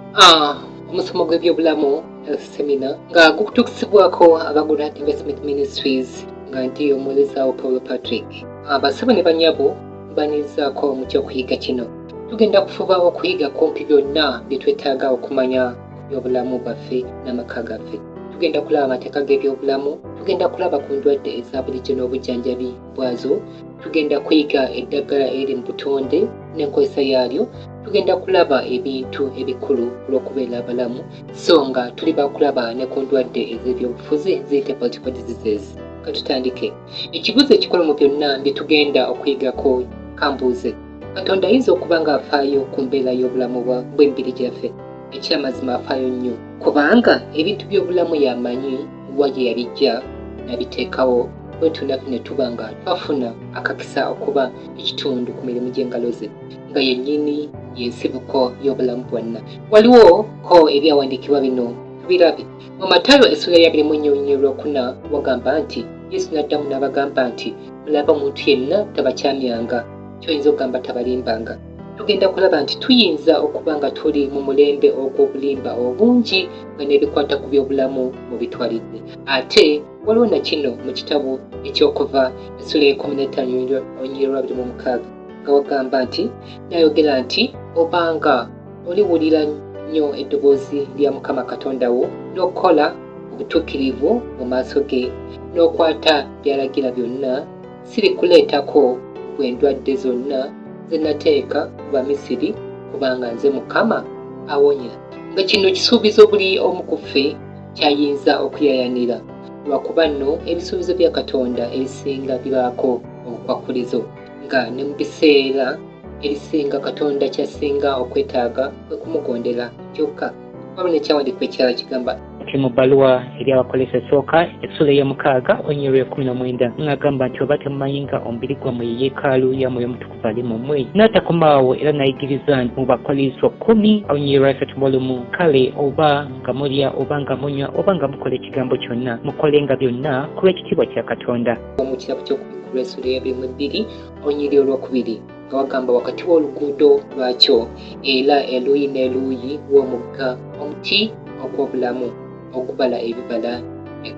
Omusomo gw'ebyobulamu health seminar nga gukutuukisibwako aba Good Heart Investment Ministries, nga nti omuweerezaawo Paulo Patrick. Abasebo ne banyabo, mbanirizaako mu kyokuyiga kino. Tugenda kufuba okuyiga kumpi byonna bye twetaaga okumanya ku byobulamu bwaffe n'amaka gaffe. Tugenda kulaba amateeka g'ebyobulamu, tugenda kulaba ku ndwadde eza bulijjo n'obujjanjabi bwazo, tugenda kuyiga eddagala eri mu butonde n'enkozesa yaalyo, tugenda kulaba ebintu ebikulu olw'okubeera abalamu, so nga tuli bakulaba ne ku ndwadde ez'ebyobufuzi ziyite political diseases. Katutandike. Ekibuuzo ekikulu mu byonna bye tugenda okuyigako, kambuuze: Katonda ayinza okuba ng'afaayo ku mbeera y'obulamu bw'emibiri gyaffe? Ekyamazima afaayo nnyo, kubanga ebintu by'obulamu yamanyi wa gye yabijja nabiteekawo, bwetyo naffe ne tuba nga twafuna akakisa okuba ekitundu ku mirimu gy'engalo ze, nga yennyini y'ensibuko y'obulamu bwonna. Waliwo ko ebyawandiikibwa bino, tubirabe. Mu Matayo essula ya 24 olwokuna wagamba nti, Yesu n'addamu n'abagamba nti, "Mulaba, omuntu yenna tabakyamyanga," kyoyinza okugamba tabalimbanga. Tugenda kulaba nti tuyinza okuba nga tuli mu mulembe ogw'obulimba obungi nga n'ebikwata ku byobulamu mu bitwalidde. Ate waliwo na kino mu kitabo ekyokuva essula y'15 olunyiriri lwa 26, nga wagamba nti, nayogera nti, "Obanga oliwulira nnyo eddoboozi lya Mukama Katonda wo, n'okukola obutuukirivu mu maaso ge, n'okwata by'alagira byonna, sirikuleetako bw'endwadde zonna ze nateeka ku Bamisiri, kubanga nze Mukama awonya." Nga kino kisuubizo buli omu ku ffe kyayinza okuyayanira, lwakuba nno ebisuubizo bya Katonda ebisinga bibaako obukwakkulizo, nga ne mu biseera ebisinga Katonda kyasinga okwetaaga kwe kumugondera kyokka. Waliwo nekyawandiikibwa ekirala kigamba nti mu bbaluwa eri Abakolesa esooka essula ey'omukaaga olunyiriri lw'e19, ng'agamba nti, "Oba temumanyi nga omubiri gwammwe ye yeekaalu ya Mwoyo Omutukuvu ali mu mmwe?" N'atakomaawo, era n'ayigiriza mu Bakolinso 10 olunyiriri lwa 31, "Kale oba nga mulya oba nga munywa oba nga mukola ekigambo kyonna, mukolenga byonna ku lw'ekitiibwa kya Katonda." Mu kitabo ky'Okubikkulwa essula y'22 olunyiriri olwokubiri, nga wagamba, "Wakati w'oluguudo lwakyo era eluuyi n'eluuyi w'omugga omuti ogw'obulamu ogubala ebibala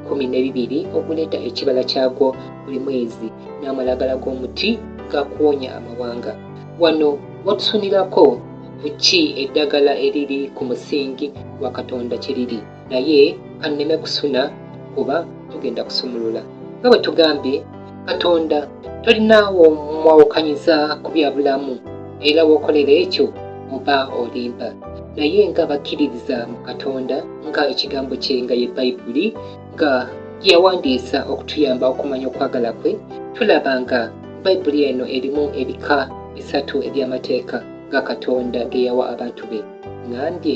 12, oguleeta ekibala kyagwo buli mwezi, n'amalagala g'omuti gakuwonya amawanga." Wano watusunirako ku ki eddagala eriri ku musingi gwa Katonda kye liri, naye kanneme kusuna kuba tugenda kusumulula. Nga bwe tugambye, Katonda tolina womwawukanyiza ku bya bulamu, era w'okolera ekyo oba olimba. Naye nga bakkiririza mu Katonda, nga ekigambo kye nga ye Bayibuli nga gye yawandiisa okutuyamba okumanya okwagala kwe, tulaba nga Bayibuli eno erimu ebika bisatu eby'amateeka ga Katonda ge yawa abantu be. Ŋŋambye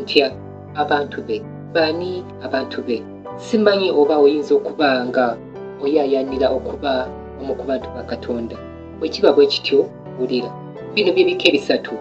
ntya? Abantu be baani? Abantu be, simanyi oba oyinza okuba nga oyaayaanira okuba omu ku bantu ba Katonda. Bwe kiba bwe kityo, wulira bino bye bika ebisatu.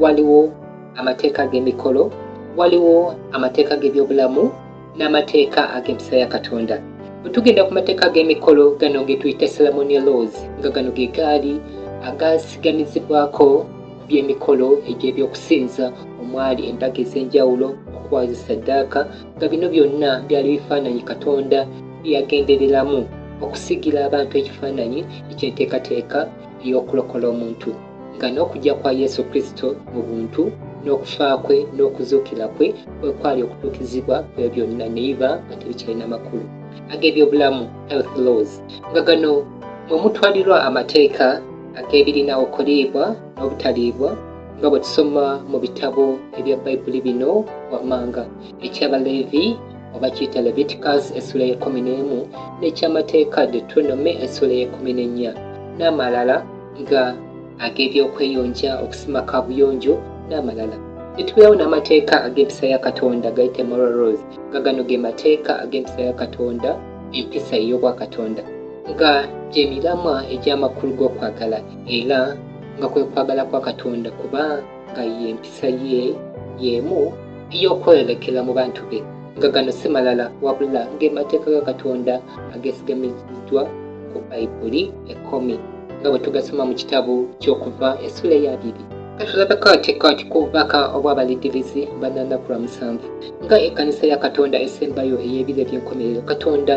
Waliwo amateeka ag'emikolo, waliwo amateeka g'ebyobulamu, n'amateeka ag'empisa ya Katonda. Bwe tugenda ku mateeka ag'emikolo, gano ge tuyita ceremonial laws, nga gano ge gaali agasigamizibwako ku by'emikolo egy'ebyokusinza, omwali embaga ez'enjawulo, okuwaayo saddaaka, nga bino byonna byali bifaananyi Katonda bye yagendereramu okusigira abantu ekifaananyi eky'enteekateeka ey'okulokola omuntu, nga n'okujja kwa Yesu Kristo mu buntu n'okufa kwe n'okuzuukira kwe kwe kwali okutuukizibwa kwe byonna, ne biba nga tebikyalina makulu. Ag'ebyobulamu, health laws, nga gano mwe mutwalirwa amateeka ag'ebirina okuliibwa n'obutaliibwa, nga bwe tusoma mu bitabo ebya Bayibuli bino wammanga: eky'Abaleevi oba kiyita Leviticus essula y'11, n'ekyamateeka Deuteronomy essula y'14, n'amalala nga ag'ebyokweyonja, okusima kabuyonjo n'amalala. Netubeerawo n'amateeka ag'empisa ya Katonda gayite moral laws, nga gano ge mateeka ag'empisa ya Katonda, empisa ey'obwakatonda, nga gy'emiramwa egy'amakulu g'okwagala, era nga kwe kwagala kwa Katonda, kuba nga y'empisa ye y'emu ey'okweyolekera mu bantu be, nga gano si malala wabula ng'emateeka ga Katonda ageesigamiziddwa ku Bayibuli ekkumi, nga bwe tugasoma mu kitabo ky'Okuva essula ey'abiri. Katulabeko ate kati ku bubaka obw'abalidirizi banana ku lwa musanvu. Nga ekkanisa ya Katonda esembayo ey'ebiro eby'enkomerero, Katonda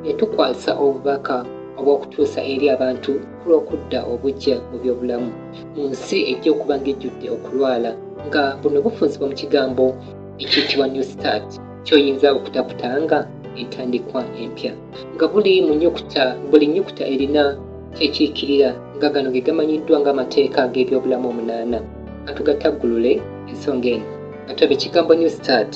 yatukwasa obubaka obw'okutuusa eri abantu ku lw'okudda obuggya mu by'obulamu mu nsi ejja okuba ng'ejjudde okulwala, nga buno bufunzibwa mu kigambo ekiyitibwa New Start, ky'oyinza okutaputa nga entandikwa empya, nga buli mu nnyukuta buli nnyukuta erina kyekiikirira, nga gano ge gamanyiddwa ng'amateeka g'ebyobulamu omunaana. Katugataggulule ensonga eno nga tulaba ekigambo New Start.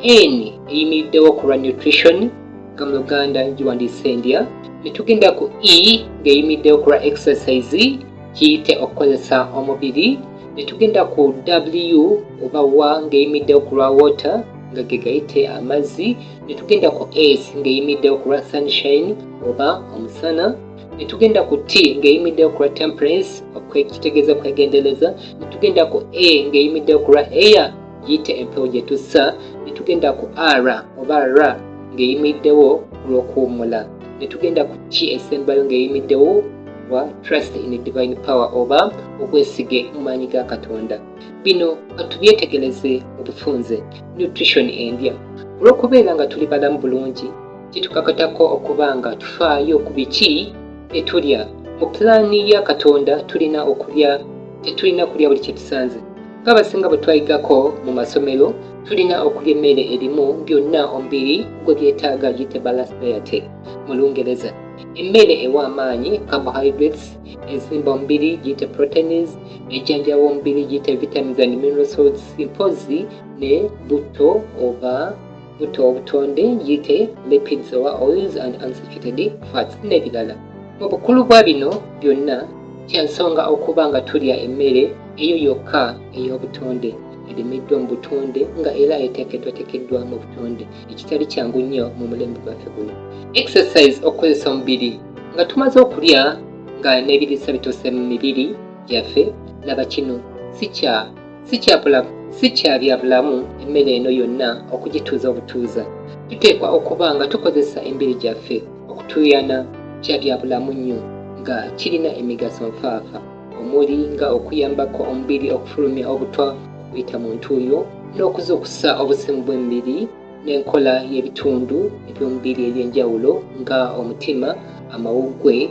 N eyimiriddewo ku lwa nutrition, nga mu Luganda giwandiise endya, ne tugenda ku E ng'eyimiriddewo ku lwa exercise, kiyite okukozesa omubiri, ne tugenda ku W oba wa ng'eyimiriddewo ku lwa water, nga ge gayite amazzi, ne tugenda ku S ng'eyimiriddewo ku lwa sunshine oba omusana, ne tugenda ku T ng'eyimiriddewo ku lwa temperance, kitegeeza kwegendereza, ne tugenda ku A ng'eyimiriddewo ku lwa air, giyite empewo gye tussa, ne tugenda ku R oba R ng'eyimiriddewo ku lw'okuwummula, ne tugenda ku T esembayo ng'eyimiriddewo wa trust in divine power oba obwesige mu maanyi ga Katonda. Bino katubyetegereze mu bufunze. Nutrition, endya. Olw'okubeera nga tuli balamu bulungi, kitukakatako okuba nga tufaayo ku biki bye tulya. Mu pulaani ya Katonda tulina okulya, tetulina kulya buli kye tusanze. Ng'abasinga bwe twayigako mu masomero, tulina okulya emmere erimu byonna omubiri gwe byetaaga, giyite balanced diet mu Lungereza. Emmere ewa amaanyi, carbohydrates, ezimba omubiri, giyite proteins, ejjanjaba omubiri, giyite vitamins and mineral salts, mpozi ne butto oba butto obutonde, giyite lipids oba oils and unsaturated fats n'ebirala. Mu bukulu bwa bino byonna, kya nsonga okuba nga tulya emmere eyo yokka ey'obutonde, erimiddwa mu butonde nga era eteekeddwateekeddwa mu butonde, ekitali kyangu nnyo mu mulembe gwaffe guno. Exercise, okukozesa omubiri. Nga tumaze okulya nga n'ebiriisa bituuse mu mibiri gyaffe, laba kino si kya bya bulamu emmere eno yonna okugituuza obutuuza. Tuteekwa okuba nga tukozesa emibiri gyaffe. Okutuuyana kya bya bulamu nnyo nga kirina emigaso nfaafa, omuli nga okuyambako omubiri okufulumya obutwa okuyita mu ntuuyo n'okuzuukusa obusimu bw'emibiri n'enkola y'ebitundu eby'omubiri eby'enjawulo nga omutima, amawuggwe,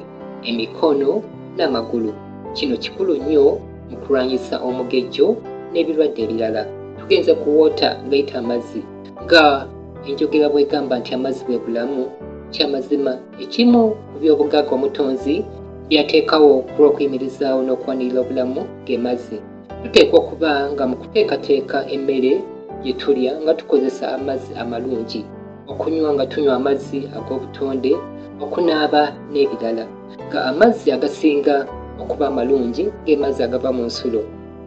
emikono n'amagulu. Kino kikulu nnyo mu kulwanyisa omugejjo n'ebirwadde ebirala. Tugenze ku water, gayita amazzi. Nga enjogera bw'egamba nti amazzi bwe bulamu, kyamazima ekimu ku by'obugagga omutonzi byateekawo ku lw'okuyimirizaawo n'okuwanirira obulamu ge mazzi. Tuteekwa okuba nga mu kuteekateeka emmere gye tulya nga tukozesa amazzi amalungi okunywa, nga tunywa amazzi ag'obutonde, okunaaba n'ebirala, nga amazzi agasinga okuba amalungi ge mazzi agava mu nsulo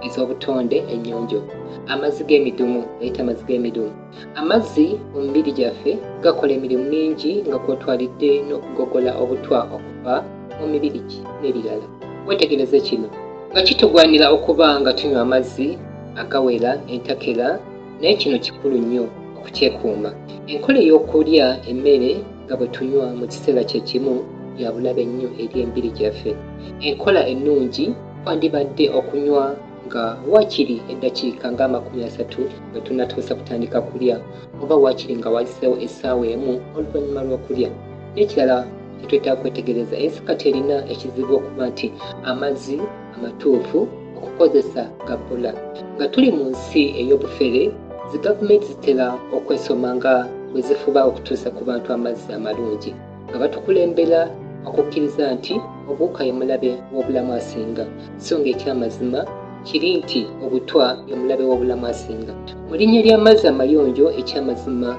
ez'obutonde ennyonjo, amazzi g'emidumu, gayita amazzi g'emidumu. Amazzi mu mibiri gyaffe gakola emirimu mingi nga kwotwalidde n'okugogola obutwa okuva mu mibiri n'ebirala. Weetegereze kino, nga kitugwanira okuba nga tunywa amazzi agawera entakera, naye kino kikulu nnyo okukyekuuma. Enkola ey'okulya emmere nga bwe tunywa mu kiseera kye kimu ya bulabe nnyo eri emibiri gyaffe. Enkola ennungi kwandibadde okunywa nga waakiri eddakiika nga 30 nga tunnatuusa kutandika kulya, oba waakiri nga wayiseewo essaawa emu oluvannyuma lw'okulya. N'ekirala kyetwetaaga kwetegereza, ensi kati erina ekizibu okuba nti amazzi amatuufu okukozesa gabula. Nga tuli mu nsi ey'obufere, zi gavumenti zitera okwesoma nga bwe zifuba okutuusa ku bantu amazzi amalungi, nga batukulembera okukkiriza nti obuwuka ye mulabe w'obulamu asinga, so ng'ekyamazima kiri nti obutwa ye mulabe w'obulamu asinga. Mu linnya ly'amazzi amayonjo, ekyamazima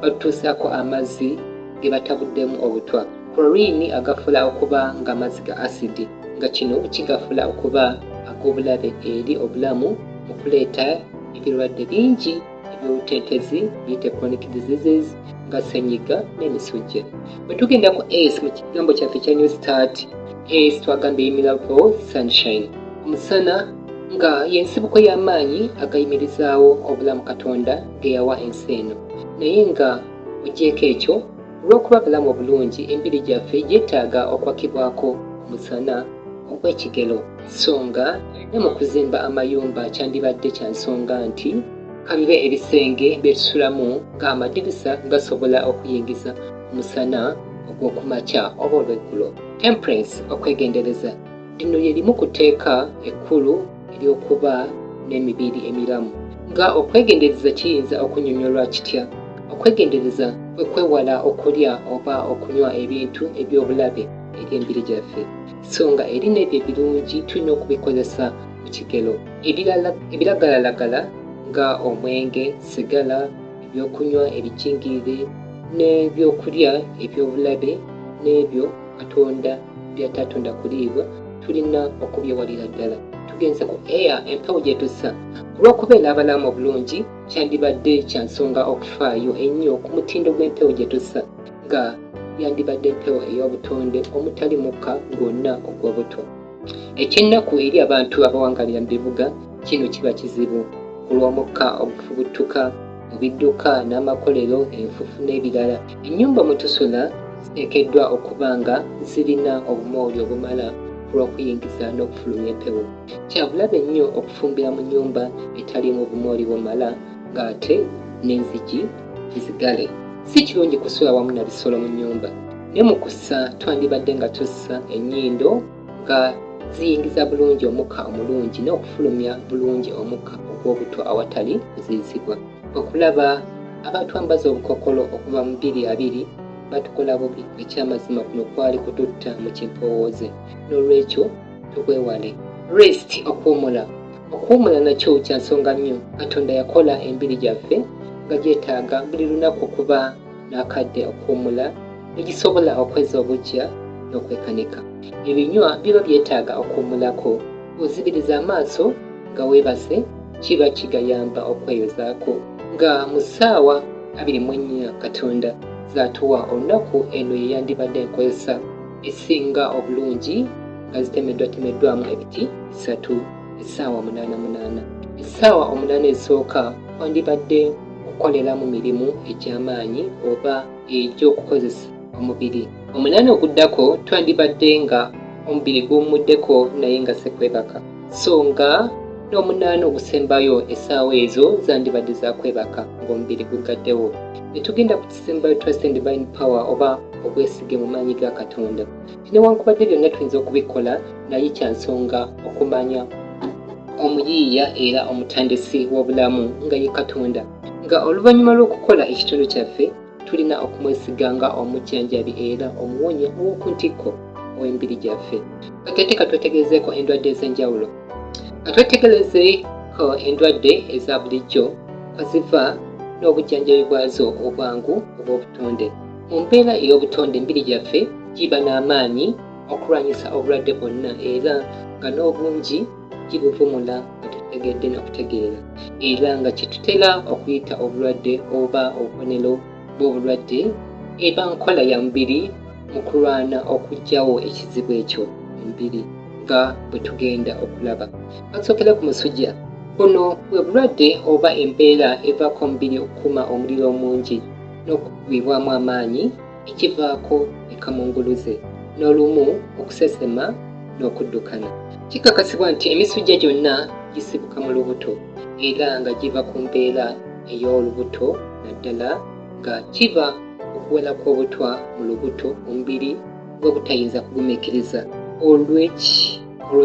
batutuusaako amazzi ge batabuddemu obutwa, chlorine, agafula okuba ng'amazzi ga asidi, nga kino kigafula okuba ag'obulabe eri obulamu mu kuleeta ebirwadde bingi eby'obutentezi, biyite chronic diseases, nga senyiga n'emisujja. Bwe tugenda ku S mu kigambo kyaffe ekya New Start, S twagamba eyimirako sunshine, omusana, nga y'ensibuko y'amaanyi agayimirizaawo obulamu Katonda ge yawa ensi eno. Naye nga ogyeko ekyo, olw'okuba bulamu obulungi, emibiri gyaffe gyetaaga okwakibwako omusana. ogw'ekigero. So nga ne mu kuzimba amayumba kyandibadde kya nsonga nti kabibe ebisenge bye tusulamu ng'amadirisa gasobola okuyingiza omusana ogw'okumakya oba olw'eggulo. Temperance, okwegendereza, lino lye limu ku tteeka ekkulu ery'okuba n'emibiri emiramu. Nga okwegendereza kiyinza okunnyonnyolwa kitya? Okwegendereza kwe kwewala okulya oba okunywa ebintu eby'obulabe eri emibiri gyaffe. So nga eri n'ebyo ebirungi tulina okubikozesa mu kigero. Ebiragalalagala nga omwenge, sigala, ebyokunywa ebijingirire n'ebyokulya eby'obulabe n'ebyo Katonda by'ataatonda kuliibwa tulina okubyewalira ddala. Tugenze ku air, empewo gye tussa. Ku lw'okubeera abalamu obulungi, kyandibadde kya nsonga okufaayo ennyo ku mutindo gw'empewo gye tussa, nga yandibadde mpewo ey'obutonde omutali mukka gwonna ogw'obutwa. Eky'ennaku eri abantu abawangalira mu bibuga, kino kiba kizibu ku lw'omukka ogufubuttuka mu bidduka n'amakolero, enfuufu n'ebirala. Ennyumba mwe tusula ziteekeddwa okuba nga zirina obumooli obumala ku lw'okuyingiza n'okufulumya empewo. Kya bulabe nnyo okufumbira mu nnyumba etaliimu bumooli bumala ng'ate n'enzigi nzigale. Si kirungi kusula wamu na bisolo mu nnyumba. Ne mu kussa twandibadde nga tussa ennyindo nga ziyingiza bulungi omukka omulungi n'okufulumya bulungi omukka ogw'obutwa awatali kuziyizibwa. Okulaba abatwambaza obukokolo okuva mu 2020 batukola bubi, ekyamazima kuno kwali kututta mu kimpowooze, n'olwekyo tukwewale. Rest, okuwumula. Okuwumula nakyo kya nsonga nnyo. Katonda yakola emibiri gyaffe nga gyetaaga buli lunaku okuba n'akadde okuwumula ne gisobola okwezza obuggya n'okwekanika. Ebinywa biba byetaaga okuwumulako. Bw'ozibiriza amaaso nga weebase kiba kigayamba okweyozaako. Nga mu ssaawa 24 Katonda z'atuwa olunaku eno ye yandibadde enkozesa esinga obulungi nga zitemeddwatemeddwamu ebiti bisatu, essaawa munaana munaana. Essaawa omunaana ezisooka kwandibadde kukoleramu mirimu egy'amaanyi oba egy'okukozesa omubiri. Omunaana oguddako twandibadde nga omubiri guwummuddeko naye nga si kwebaka. So nga n'omunaana ogusembayo essaawa ezo zandibadde za kwebaka ng'omubiri guggaddewo. Ne tugenda ku kisembayo trust in divine power oba obwesige mu maanyi ga Katonda. Newankubadde byonna tuyinza okubikola naye kya nsonga okumanya omuyiiya era omutandisi w'obulamu nga ye Katonda. Nga oluvannyuma lw'okukola ekitundu kyaffe, tulina okumwesiga nga omujjanjabi era omuwonya ow'oku ntikko ow'emibiri gyaffe. Kati ate katwetegerezeeko endwadde ez'enjawulo. Katwetegerezeeko endwadde eza bulijjo kwe ziva n'obujjanjabi bwazo obwangu obw'obutonde. Mu mbeera ey'obutonde emibiri gyaffe giba n'amaanyi okulwanyisa obulwadde bwonna era nga n'obungi gibuvumula nga tetutegedde na kutegeera era nga kye tutera okuyita obulwadde oba obubonero bw'obulwadde eba nkola ya mubiri mu kulwana okuggyawo ekizibu ekyo mu mubiri nga bwe tugenda okulaba. Kasookere ku musujja. Buno bwe bulwadde oba embeera evaako omubiri okukuma omuliro omungi n'okukubibwamu amaanyi ekivaako ekamunguluze n'olumu okusesema n'okuddukana. Kikakasibwa nti emisujja gyonna gisibuka mu lubuto era nga giva ku mbeera ey'olubuto naddala nga kiva okuwera kw'obutwa mu lubuto omubiri bwe butayinza kugumiikiriza. Olwo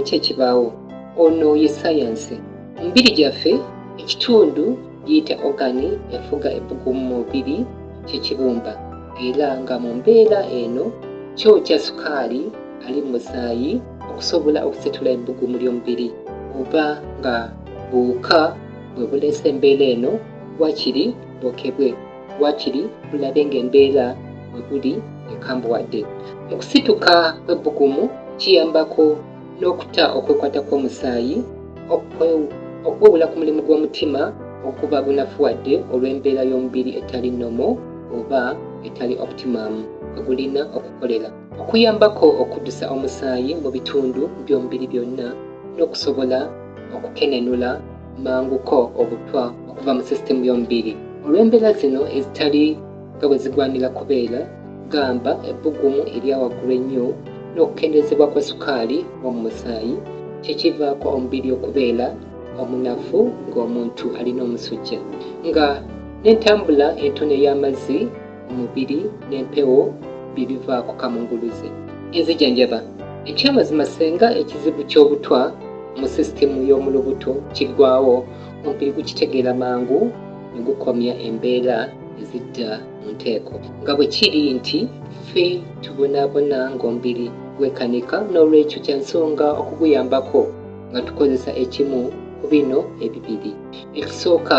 ki ekibaawo? Ono ye sayansi. Mu mibiri gyaffe ekitundu giyite ogani efuga ebbugumu mu mubiri ky'ekibumba era nga mu mbeera eno kyokya sukaali ali mu musaayi okusobola okusitula ebbugumu ly'omubiri oba nga buwuka bwe buleese embeera eno wakiri bwokebwe wakiri bulabe ng'embeera bwe buli ekambuwadde. Mu kusituka kw'ebbugumu kiyambako n'okuta okwekwata kw'omusaayi, okuwewula ku mulimu gw'omutima oguba gunafuwadde olw'embeera y'omubiri etali nomo oba etali optimum kwe gulina okukolera. Okuyambako okuddusa omusaayi mu bitundu by'omubiri byonna n'okusobola okukenenula manguko obutwa okuva mu sisitemu y'omubiri. Olw'embeera zino ezitali nga bwe zigwanira kubeera, gamba ebbugumu erya waggulu ennyo n'okukendeezebwa kwa sukaali w'omu musaayi kye kivaako omubiri okubeera omunafu ng'omuntu alina omusujja nga n'entambula entono ey'amazzi mu mubiri n'empewo bye bivaako kamunguluze. Enzijanjaba. Ekyamazima senga ekizibu ky'obutwa mu sisitimu y'omu lubuto kiggwawo, omubiri gukitegeera mangu ne gukomya embeera ezidda mu nteeko. Nga bwe kiri nti ffe tubonaabona ng'omubiri gwekanika, n'olwekyo kya nsonga okuguyambako nga tukozesa ekimu ku bino ebibiri. Ekisooka,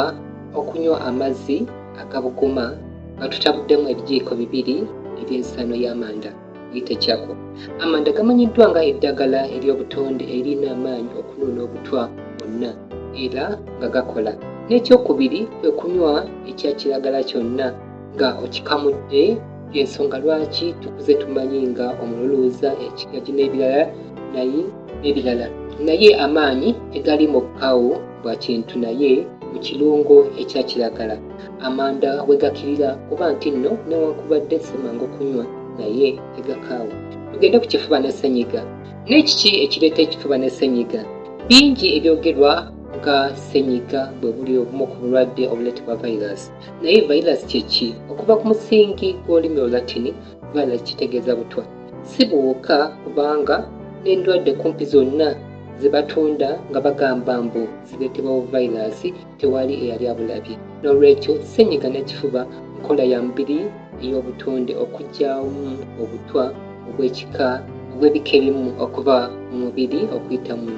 okunywa amazzi agabuguma nga tutabuddemu ebijiiko bibiri eby'ensaano y'amanda. Muyite Chako. Amanda gamanyiddwa nga eddagala ery'obutonde eririna amaanyi okunuuna obutwa bwonna era nga gakola. N'ekyokubiri kwe kunywa ekya kiragala kyonna nga okikamudde y'ensonga lwaki tukuze tumanyi nga omululuuza, ekigagi n'ebirala naye n'ebirala. Naye amaanyi tegali mu bukawu bwa kintu naye mu kirungo ekya kiragala. Amanda we gakirira kuba nti nno newankubadde si mangu kunywa naye tegakaawa. Tugende ku kifuba ne ssenyiga. Naye kiki ekireeta ekifuba ne ssenyiga? Bingi ebyogerwa nga ssenyiga bwe buli obumu ku bulwadde obuleetebwa vayiraasi. Naye vayiraasi kye ki? Okuva ku musingi gw'olulimi Olulatini, vayiraasi kitegeeza butwa. Si buwuka kubanga n'endwadde kumpi zonna ze batunda nga bagamba mbu zireetebwa buvayiraasi tewali eyali abulabye. N'olwekyo ssenyiga n'ekifuba nkola ya mubiri ey'obutonde okuggyamu obutwa obw'ekika obw'ebika ebimu okuva mu mubiri okuyita mu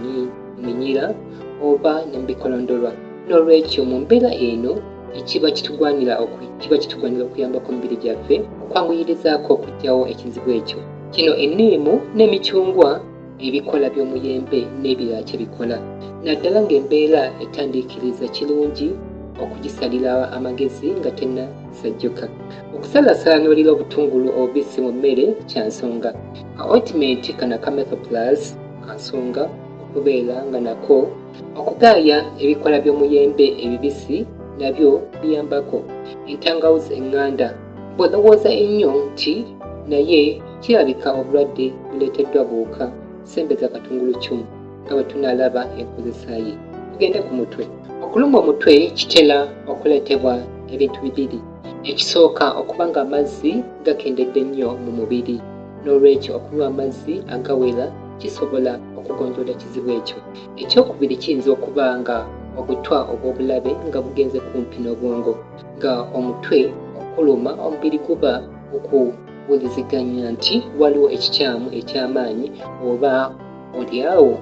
minyira oba ne mu bikolondolwa. N'olwekyo mu mbeera eno ekiba kitugwanira kiba kitugwanira okuyambako omubiri gyaffe okwanguyirizaako okuggyawo ekizibu ekyo. Kino enniimu n'emicungwa ebikola by'omuyembe n'ebirala kye bikola naddala ng'embeera etandiikiriza kirungi okugisalira amagezi nga tennasajjuka. Okusalasala n'olira obutungulu obubisi mu mmere kya nsonga. Ka ointment kano aka Methoplus ka nsonga okubeera nga nako. Okugaaya ebikola by'omuyembe ebibisi nabyo biyambako. Entangawuzi eŋŋanda. Bw'olowooza ennyo nti naye kirabika obulwadde buleeteddwa buwuka, sembeza katunguluccumu nga bwe tunaalaba enkozesa ye. Tugende ku mutwe. Okulumwa omutwe kitera okuleetebwa ebintu bibiri. Ekisooka okuba ng'amazzi gakendedde nnyo mu mubiri n'olwekyo okunywa amazzi agawera kisobola okugonjoola ekizibu ekyo. Ekyokubiri kiyinza okuba nga obutwa obw'obulabe nga bugenze kumpi n'obwongo nga omutwe okuluma omubiri guba gukuwuliziganya nti waliwo ekikyamu eky'amaanyi oba olyawo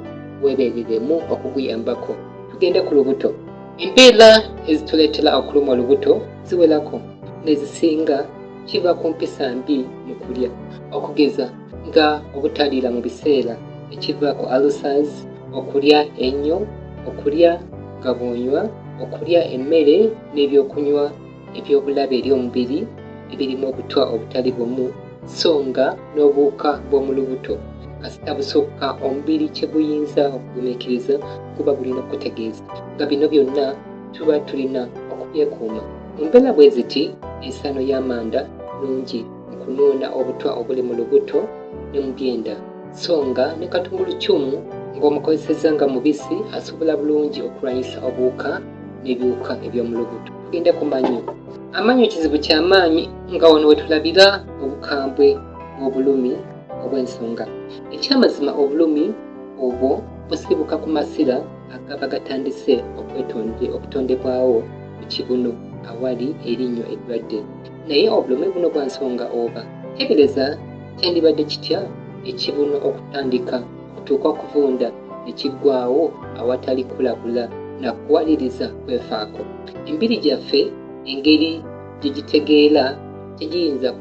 weebereremu okuguyambako. Tugende ku lubuto. Embeera ezituleetera okulumwa olubuto ziwerako n'ezisinga kiva ku mpisa mbi mu kulya okugeza nga obutaliira mu biseera ekivaako ulcers, okulya ennyo, okulya nga bw'onywa, okulya emmere n'ebyokunywa eby'obulabe eri omubiri ebirimu obutwa obutali bumu so nga n'obuwuka bw'omu lubuto kasita busukka omubiri kye guyinza okugumiikiriza guba gulina okukutegeeza nga bino byonna tuba tulina okubyekuuma. Mu mbeera bwe ziti ensaano y'amanda nnungi mu kunuuna obutwa obuli mu lubuto ne mu byenda so nga ne katunguluccumu ng'omukozesezza nga mubisi asobola bulungi okulwanyisa obuwuka n'ebiwuka eby'omu lubuto. Tugende ku mannyo. Amannyo kizibu kya maanyi nga wano we tulabira obukambwe bw'obulumi obw'ensonga. Ekyamazima obulumi obwo busibuka ku masira agaba gatandise okutondebwawo mu kibuno awali erinnyo eddwadde. Naye obulumi buno bwa nsonga oba? Teebereza kyandibadde kitya ekibuno okutandika okutuuka okuvunda ne kiggwaawo awatali kulabula na kuwaliriza kwefaako. Emibiri gyaffe engeri gye gitegeera tegiyinza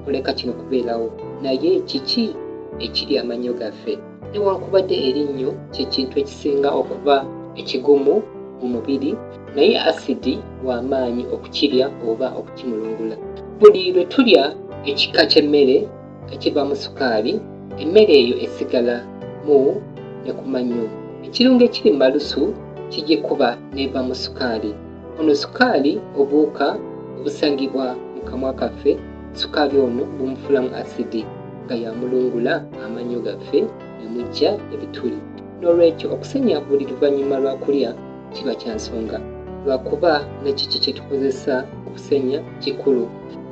kuleka kino kubeerawo. Naye kiki ekiri amannyo gaffe? Newankubadde erinnyo kye kintu ekisinga okuba ekigumu mu mubiri, naye asidi wa maanyi okukirya oba okukimulungula. Buli lwe tulya ekika ky'emmere ekivaamu sukaali, emmere eyo esigala mu ne ku mannyo. Ekirungo ekiri mu malusu kigikuba n'evaamu sukaali. Ono sukaali obuwuka obusangibwa mu kamwa kaffe, sukaali ono bumufuulamu asidi nga yamulungula amannyo gaffe ne mujja ebituli. N'olwekyo okusenya buli luvannyuma lwa kulya kiba kya nsonga, lwakuba ne kiki kye tukozesa okusenya kikulu.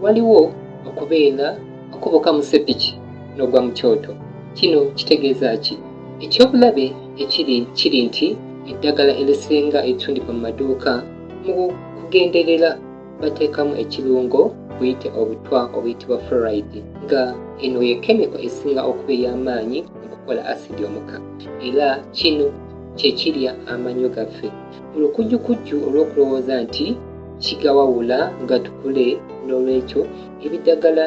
Waliwo okubeera okubuuka mu ssepiki n'ogwa mu kyoto. Kino kitegeeza ki? Eky'obulabe ekiri kiri nti eddagala erisinga eritundibwa mu maduuka mu kugenderera bateekamu ekirungo buyite obutwa obuyitibwa fluoride, nga eno ye kemiko esinga okuba ey'amaanyi mu kukola asidi omuka, era kino kye kirya amannyo gaffe mu lukujjukujju olw'okulowooza nti kigawawula gatukule. N'olwekyo ebidagala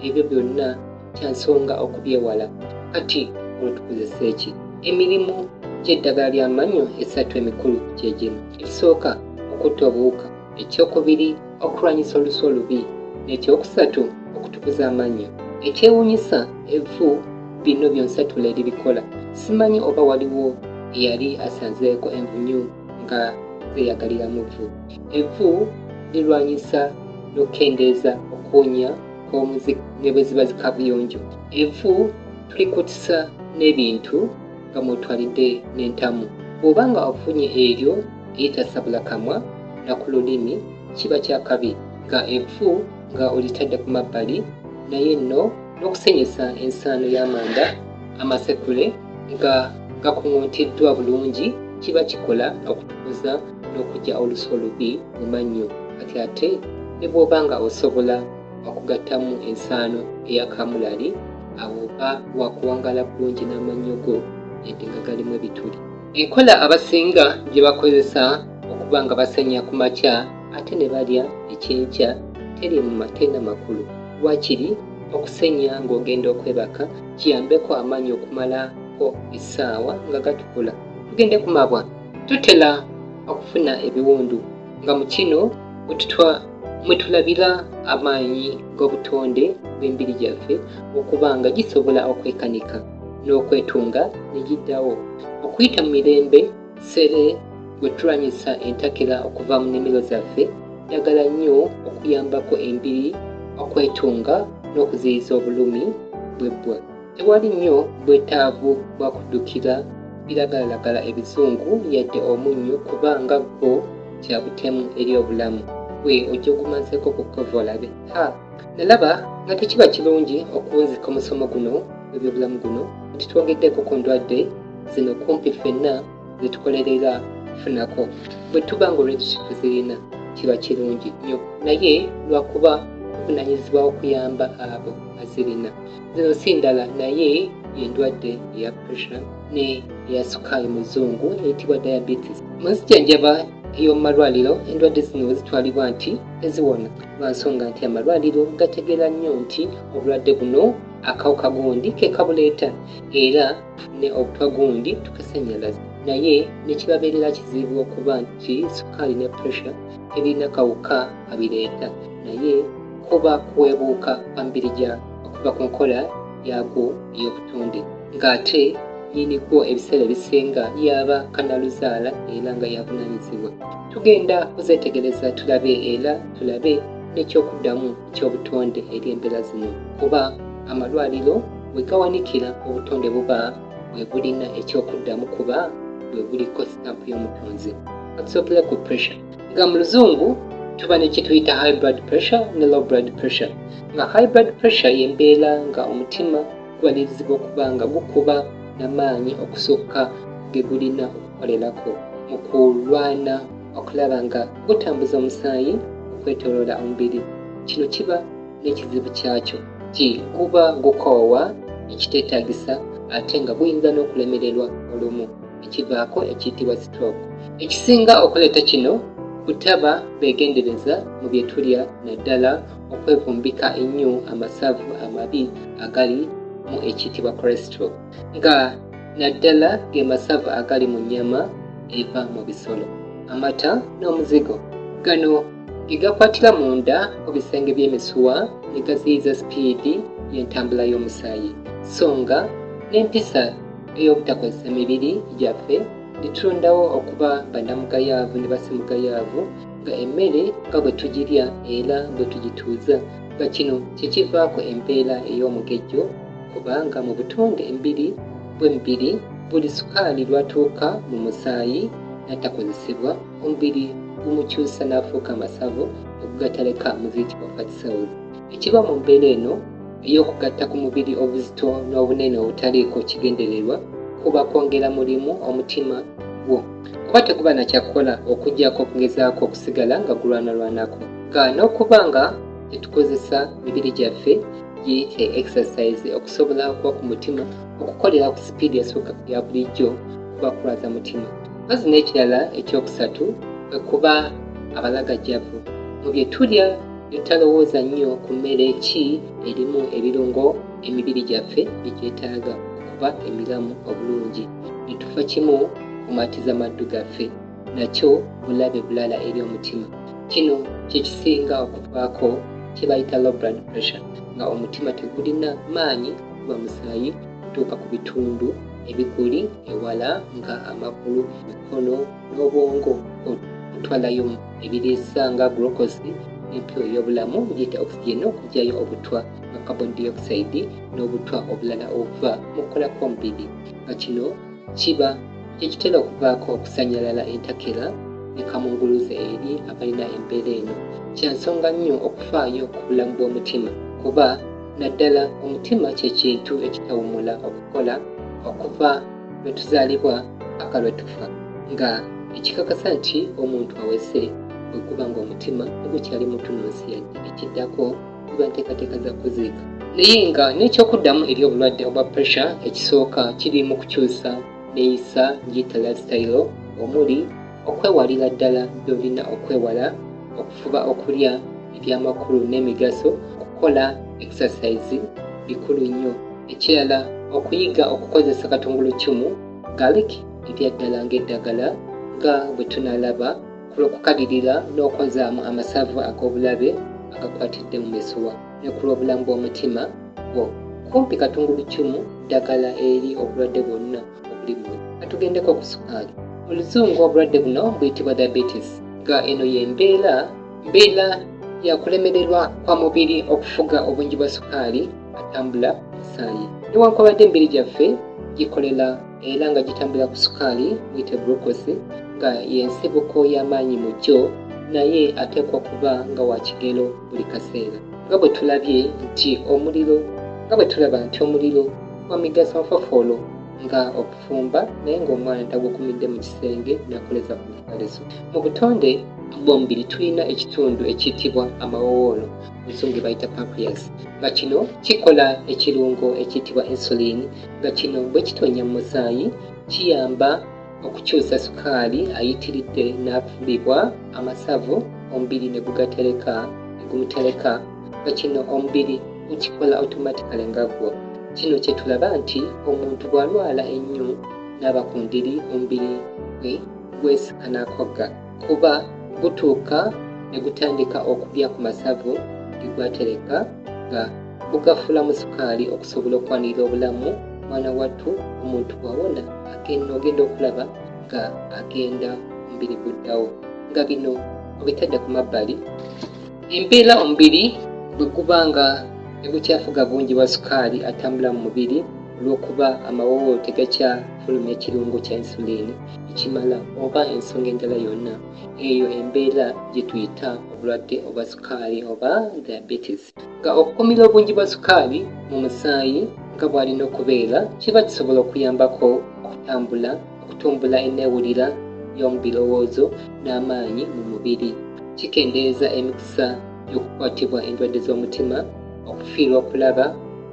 ebyo byonna kya nsonga okubyewala. Kati olwo tukozese ki? Emirimu gy'eddagala ly'amannyo esatu emikulu gye gino: ekisooka, okutta obuwuka; ekyokubiri, okulwanyisa olusu olubi; n'ekyokusatu, okutukuza amannyo. Ekyewuunyisa, evvu bino byonsatule eribikola. Simanyi oba waliwo eyali asanzeeko envunyu nga zeeyagalira mu vvu. Evvu lirwanyisa n'okukendeeza okuwunya kw'omuzi ne bwe ziba zikabuyonjo. Evvu tulikutisa n'ebintu nga mw'otwalidde n'entamu. Bw'oba nga ofunye eryo eritasabula kamwa na ku lulimi kiba kya kabi nga evvu nga olitadde ku mabbali, naye nno n'okusenyesa ensaano y'amanda amasekule nga gakuŋŋuntiddwa bulungi kiba kikola okutukuza n'okuggya olusu olubi mu mannyo. Kati ate ne bw'oba nga osobola okugattamu ensaano eya kaamulali, awo oba wakuwangaala bulungi n'amannyo go yadde nga galimu ebituli. Enkola abasinga gye bakozesa okuba nga basenya ku makya ate ne balya ekyenkya terina makulu. Waakiri okusenya ng'ogenda okwebaka kiyambeko amannyo okumalako essaawa nga gatukula. Tugende ku mabwa. Tutera okufuna ebiwundu nga mu kino mwe tulabira amaanyi g'obutonde bw'embiri gyaffe okuba nga gisobola okwekanika n'okwetunga ne giddawo. Okuyita mu mirembe ssere bwe tulwanyisa entakera okuva mu nnimiro zaffe, ddagala nnyo okuyambako embiri okwetunga n'okuziyiza obulumi bw'ebbwa. Tewali nnyo bwetaavu bwa kuddukira biragalalagala ebizungu yadde omunnyo kubanga gwo kya butemu eri obulamu. Gwe ojja ogumazeeko ku kkovu olabe. Ha! Nalaba nga tekiba kirungi okuwunzika omusomo guno gw'ebyobulamu guno nga tetwongeddeeko ku ndwadde zino kumpi ffenna ze tukolerera kufunako. Bwe tuba ng'olwekyo tuzirina kiba kirungi nnyo, naye lwakuba tuvunaanyizibwa okuyamba abo azirina. Zino si ndala naye y'endwadde eya pressure ne eya sukaali mu luzungu eyitibwa diabetes. Mu nzijanjaba ey'omu malwaliro endwadde zino zitwalibwa nti teziwona lwa nsonga nti amalwaliro gategeera nnyo nti obulwadde buno akawuka gundi ke kabuleeta era ne obutwa gundi tukasannyalaza, naye ne kibabeerera kizibu okuba nti sukaali ne pressure tebirina kawuka kabireeta, naye kuba kuweebuuka kwa mibiri gya okuva ku nkola yaagwo ey'obutonde, ng'ate nnyini gwo ebiseera ebisinga yaaba kannaluzaala era nga y'avunaanyizibwa. Tugenda kuzeetegereza tulabe era tulabe n'ekyokuddamu eky'obutonde eri embeera zino, kuba amalwaliro we gawanikira obutonde buba bwe bulina ekyokuddamu kuba bwe buliko sitampu y'omutonzi. Katusookere ku pressure, nga mu luzungu tuba ne kye tuyita high blood pressure ne low blood pressure, nga high blood pressure y'embeera nga omutima guwalirizibwa okuba nga gukuba n'amaanyi okusukka ge gulina okukolerako mu kulwana okulaba nga gutambuza omusaayi okwetooloola omubiri. Kino kiba n'ekizibu kyakyo nti guba gukoowa ekiteetaagisa ate nga guyinza n'okulemererwa olumu ekivaako ekiyitibwa stroke. Ekisinga okuleeta kino butaba beegendereza mu bye tulya naddala okwevumbika ennyo amasavu amabi agali mu ekiyitibwa cholesterol, nga naddala ge masavu agali mu nnyama eva mu bisolo, amata n'omuzigo. Gano ge gakwatira munda ku bisenge by'emisuwa ne gaziyiza sipiidi y'entambula y'omusaayi, so nga n'empisa ey'obutakozesa mibiri gyaffe ne tulondawo okuba bannamugayaavu ne bassemugayaavu nga emmere nga bwe tugirya era bwe tugituuza, nga kino kye kivaako embeera ey'omugejjo Kubanga mu butonde embiri bw'emibiri buli sukaali lw'atuuka mu musaayi n'atakozesebwa, omubiri gumukyusa n'afuuka amasavu ne gugataleka mu ziyitibwa fat cells. Ekiva mu mbeera eno ey'okugatta ku mubiri obuzito n'obunene obutaliiko kigendererwa kuba kwongera mulimu omutima gwo kuba teguba na kyakukola okuggyako okugezaako okusigala nga gulwanalwanako nga n'okuba nga tetukozesa mibiri gyaffe giyite exercise okusobola okuba ku mutima okukolera ku sipiidi esukka ku ya bulijjo kuba kulwaza mutima. Mpozi n'ekirala ekyokusatu kwe kuba abalagajjavu mu bye tulya ne tutalowooza nnyo ku mmere ki erimu ebirungo emibiri gyaffe bye gyetaaga okuba emiramu obulungi ne tufa kimu kumatiza maddu gaffe nakyo bulabe bulala eri omutima. Kino kye kisinga okuvaako kye bayita low blood pressure nga omutima tegulina maanyi kuba musaayi kutuuka ku bitundu ebiguli ewala nga amagulu, emikono n'obwongo okutwalayo ebiriisa nga glucose n'empewo ey'obulamu giyite oxygen okuggyayo obutwa nga carbon dioxide n'obutwa obulala obuva mu kukola kw'omubiri nga kino kiba kye kitera okuvaako okusannyalala entakera ne kamunguluze eri abalina embeera eno. Kya nsonga nnyo okufaayo ku bulamu bw'omutima kuba naddala omutima kye kintu ekitawummula okukola okuva lwe tuzaalibwa paka lwe tufa nga ekikakasa nti omuntu aweze bwe guba ng'omutima tegukyali mutunuusi yadde ekiddako ziba nteekateeka za kuziika. Naye nga n'ekyokuddamu eri obulwadde obwa pressure ekisooka kiri mu kukyusa neeyisa ngiyita lifestyle omuli okwewalira ddala by'olina okwewala, okufuba okulya eby'amakulu n'emigaso, okukola exercise bikulu nnyo. Ekirala okuyiga okukozesa katunguluccumu, garlic, ebyaddala ng'eddagala nga bwe tunaalaba ku lw'okukalirira n'okwozaamu amasavu ag'obulabe agakwatidde mu misuwa ne ku lw'obulamu bw'omutima gwo. Kumpi katunguluccumu ddagala eri obulwadde bwonna obuli mu Katugendeko ku sukaali. Mu Luzungu obulwadde buno buyitibwa diabetes nga eno y'embeera mbeera ya kulemererwa kwa mubiri okufuga obungi bwa sukaali atambula musaayi. Newankubadde emibiri gyaffe gikolera era nga gitambulira ku sukaali muyite glucose nga y'ensibuko y'amaanyi mu gyo naye ateekwa okuba nga wa kigero buli kaseera. Nga bwe tulabye nti omuliro nga bwe tulaba nti omuliro gwa migaso nfofoolo nga okufumba naye ng'omwana tagukumidde mu kisenge n'akoleza ku mufaliso. Mu butonde bw'omubiri tulina ekitundu ekiyitibwa amawowoolo mu Luzungu bayita pancreas nga kino kikola ekirungo ekiyitibwa insulin nga kino bwe kitonnya mu musaayi kiyamba okukyusa sukaali ayitiridde n'afulibwa amasavu omubiri ne gugatereka ne gumutereka nga kino omubiri gukikola automatically nga gwo. Kino kye tulaba nti omuntu bw'alwala ennyo n'aba ku ndiri omubiri gwe gwesika n'akogga kuba gutuuka ne gutandika okulya ku masavu ge gwatereka nga gugafuulamu sukaali okusobola okwanirira obulamu. Mwana wattu omuntu bw'awona agenda ogenda okulaba nga agenda omubiri guddawo nga bino obitadde ku mabbali. Embeera omubiri bwe guba nga tegukyafuga bungi bwa sukaali atambula mu mubiri olw'okuba amawowo tegakyafulumya kirungo kya insulin ekimala oba ensonga endala yonna, eyo embeera gye tuyita obulwadde obwa sukaali oba diabetes. Nga okukumira obungi bwa sukaali mu musaayi nga bw'alina okubeera kiba kisobola okuyambako okutambula okutumbula enneewulira y'omu birowoozo n'amaanyi mu mubiri. Kikendeeza emikisa gy'okukwatibwa endwadde z'omutima, okufiirwa okulaba,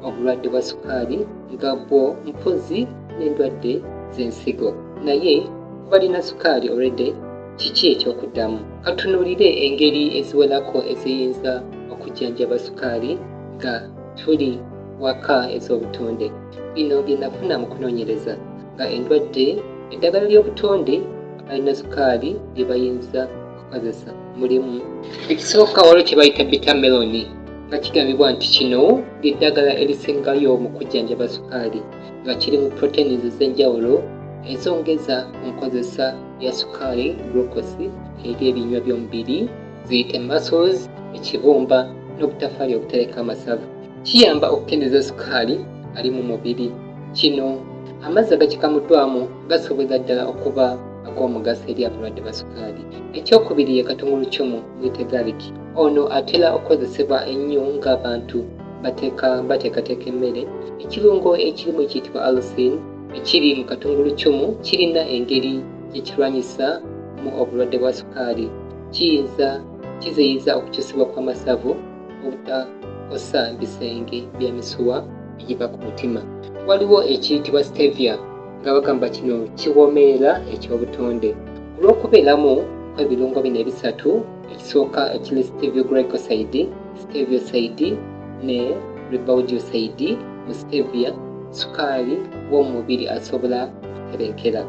obulwadde bwa sukaali nga bwo mpozzi n'endwadde z'ensigo. Naye ku balina sukaali already kiki eky'okuddamu? Katunuulire engeri eziwerako eziyinza okujjanjaba sukaali nga tuli waka ez'obutonde. Bino bye nafuna mu kunoonyereza nga endwadde eddagala ly'obutonde abalina sukaali lye bayinza okukozesa mulimu. Ekisooka waliwo kye bayita bitter melon nga kigambibwa nti kino ly'eddagala erisingayo mu kujjanjaba sukaali nga kirimu proteins ez'enjawulo ezongeza ku nkozesa ya sukaali glucose eri ebinywa by'omubiri ziyite muscles, ekibumba n'obutafaali obutereka amasavu. Kiyamba okukendeeza sukaali ali mu mubiri. Kino amazzi agakikamuddwamu gasobolera ddala okuba ag'omugaso eri abalwadde ba sukaali. Ekyokubiri ye katunguluccumu muyite garlic. Ono atera okukozesebwa ennyo ng'abantu bateekateeka emmere. Ekirungo ekirimu ekiyitibwa allicin ekiri mu katunguluccumu kirina engeri gye kirwanyisa mu obulwadde bwa sukaali. Kiyinza kiziyiza okukyusibwa kw'amasavu obutakosa bisenge bya misuwa egiva ku mutima. Waliwo ekiyitibwa stevia nga bagamba kino kiwoomerera eky'obutonde. Olw'okubeeramu kw'ebirungo bino ebisatu, ekisooka ekiri stevioglycoside, stevioside ne rebaudioside mu stevia, sukaali w'omu mubiri asobola okutebenkera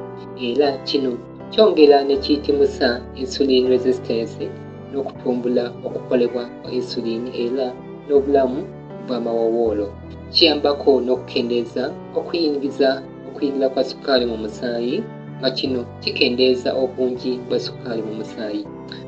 era kino kyongera ne kiyitimusa insulin resistance n'okutumbula okukolebwa kwa insulin era n'obulamu bw'amawowoolo. Kiyambako n'okukendeeza okuyingiza okuyingira kwa sukaali mu musaayi nga kino kikendeeza obungi bwa sukaali mu musaayi.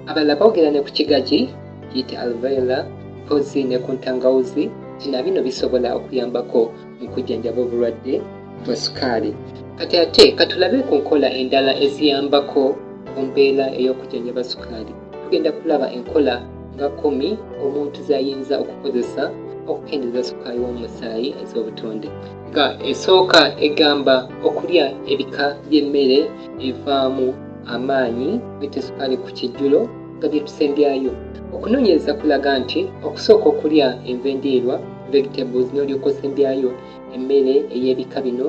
Abalala boogera ne ku kigagi kiyite aloe vera mpozzi ne ku ntangawuzi nti na bino bisobola okuyambako mu kujjanjaba obulwadde bwa sukaali. Kati ate katulabe ku nkola endala eziyambako ku mbeera ey'okujjanjaba sukaali. Tugenda kulaba enkola nga 10 omuntu z'ayinza okukozesa okukendeeza sukaali w'omusaayi ez'obutonde. Nga esooka egamba okulya ebika by'emmere ebivaamu amaanyi biyite sukaali ku kijjulo nga bye tusembyayo. Okunoonyereza kulaga nti okusooka okulya enva endiirwa vegetables n'olyoka osembyayo emmere ey'ebika bino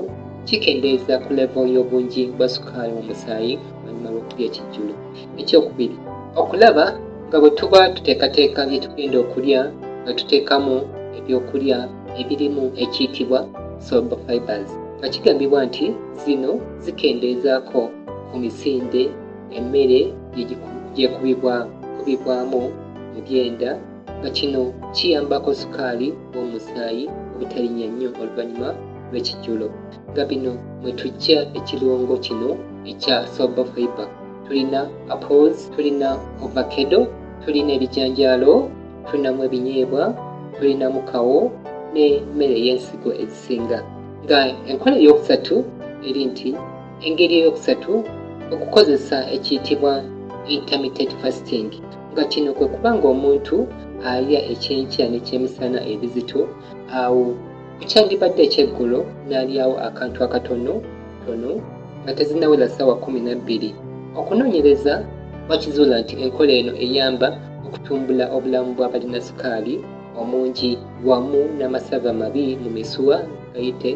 kikendeeza ku level y'obungi bwa sukaali mu musaayi oluvannyuma lw'okulya ekijjulo. Ekyokubiri, okulaba nga bwe tuba tuteekateeka bye tugenda okulya nga tuteekamu ebyokulya ebirimu ekiyitibwa soluble fibers nga kigambibwa nti zino zikendeezaako ku misinde emmere gyekubibwamu mu byenda nga kino kiyambako sukaali w'omusaayi obutalinnya nnyo oluvannyuma lw'ekijjulo. Nga bino mwe tujja ekirungo kino ekya soluble fiber. Tulina apples, tulina avocado, tulina ebijanjaalo, tulinamu ebinyeebwa, tulinamu kawo n'emmere ey'ensigo ezisinga. Nga enkola eyokusatu eri nti engeri eyokusatu okukozesa ekiyitibwa intermittent fasting nga kino kwe kuba ng'omuntu alya ekyenkya n'ekyemisana ebizito, awo ku kyandibadde ekyeggulo n'alyawo akantu akatono tono nga tezinnawera ssaawa 12. Okunoonyereza bakizuula nti enkola eno eyamba okutumbula obulamu bw'abalina sukaali omungi wamu n'amasavu amabi mu misuwa gayite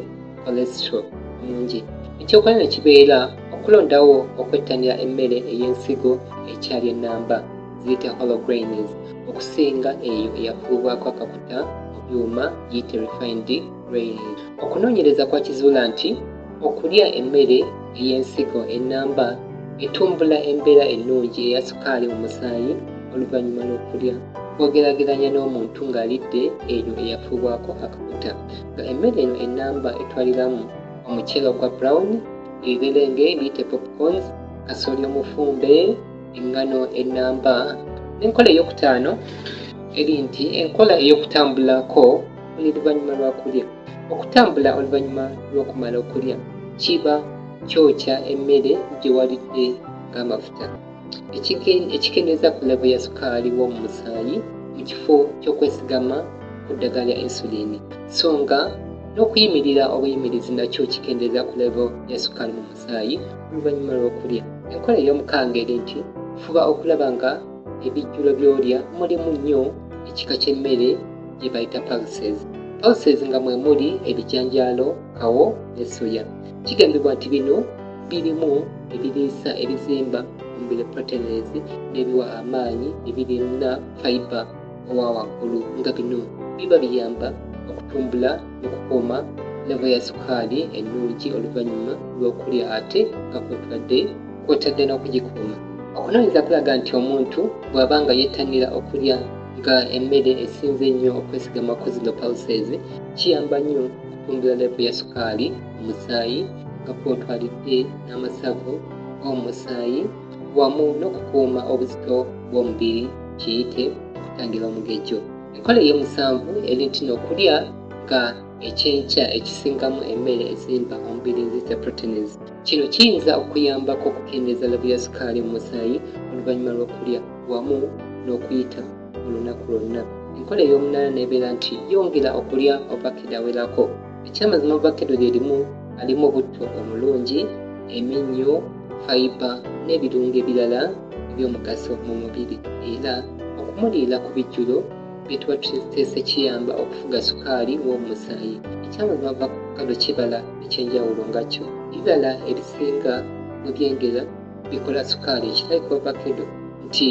cholesterol omungi. Ekyokola ne kibeera okulondawo okwettanira emmere ey'ensigo ekyali ennamba ziyite whole grains okusinga eyo eyafuubwako akakuta mu byuma giyite refined grains. Okunoonyereza kwakizuula nti okulya emmere ey'ensigo ennamba etumbula embeera ennungi eya sukaali mu musaayi oluvannyuma lw'okulya bw'ogeraageranya n'omuntu ng'alidde eyo eyafuubwako akakuta. Nga emmere eno ennamba etwaliramu omuceere ogwa brown, ebiberenge biyite popcorns, kasooli omufumbe, eŋŋano ennamba. N'enkola eyokutaano eri nti enkola ey'okutambulako buli luvannyuma lwa kulya. Okutambula oluvannyuma lw'okumala okulya kiba kyokya emmere gye walidde ng'amafuta, ekikendeeza ku level ya sukaali w'omu musaayi mu kifo ky'okwesigama ku ddagala lya insulin. So nga n'okuyimirira obuyimirizi nakyo kikendeeza ku level ya sukaali mu musaayi oluvannyuma lw'okulya. Enkola ey'omukaaga eri nti fuba okulaba nga ebijjulo by'olya mulimu nnyo ekika ky'emmere gye bayita pulses. Pulses nga mwe muli ebijanjaalo, kawo ne soya. Kigambibwa nti bino birimu ebiriisa ebizimba omubiri proteins n'ebiwa amaanyi ebirina fiber owa waggulu nga bino biba biyamba okutumbula n'okukuuma level ya sukaali ennungi oluvannyuma lw'okulya ate nga kwotadde n'okugikuuma. Okunoonyereza kulaga nti omuntu bw'aba nga yettanira okulya nga emmere esinze ennyo okwesigama ku zino pulses kiyamba nnyo okutumbula level ya sukaali mu musaayi nga kwotwalidde n'amasavu g'omu musaayi wamu n'okukuuma obuzito bw'omubiri kiyite okutangira omugejjo. Enkola ey'omusanvu eri nti n'okulya nga ekyenkya ekisingamu emmere ezimba omubiri ziyite proteins. Kino kiyinza okuyambako okukendeeza level ya sukaali mu musaayi oluvannyuma lw'okulya wamu n'okuyita mu lunaku lwonna. Enkola ey'omunaana n'ebeera nti yongera okulya ovakedo awerako. Ekyamazima ovakedo lye limu alimu butto omulungi, eminnyo, fayiba n'ebirungo ebirala eby'omugaso mu mubiri, era okumuliira ku bijjulo bye tuba tuteese kiyamba okufuga sukaali w'omu musaayi. Ekyamazima avakado kibala eky'enjawulo nga kyo. Ebibala ebisinga bwe byengera bikola sukaali, ekitali ku ovakedo nti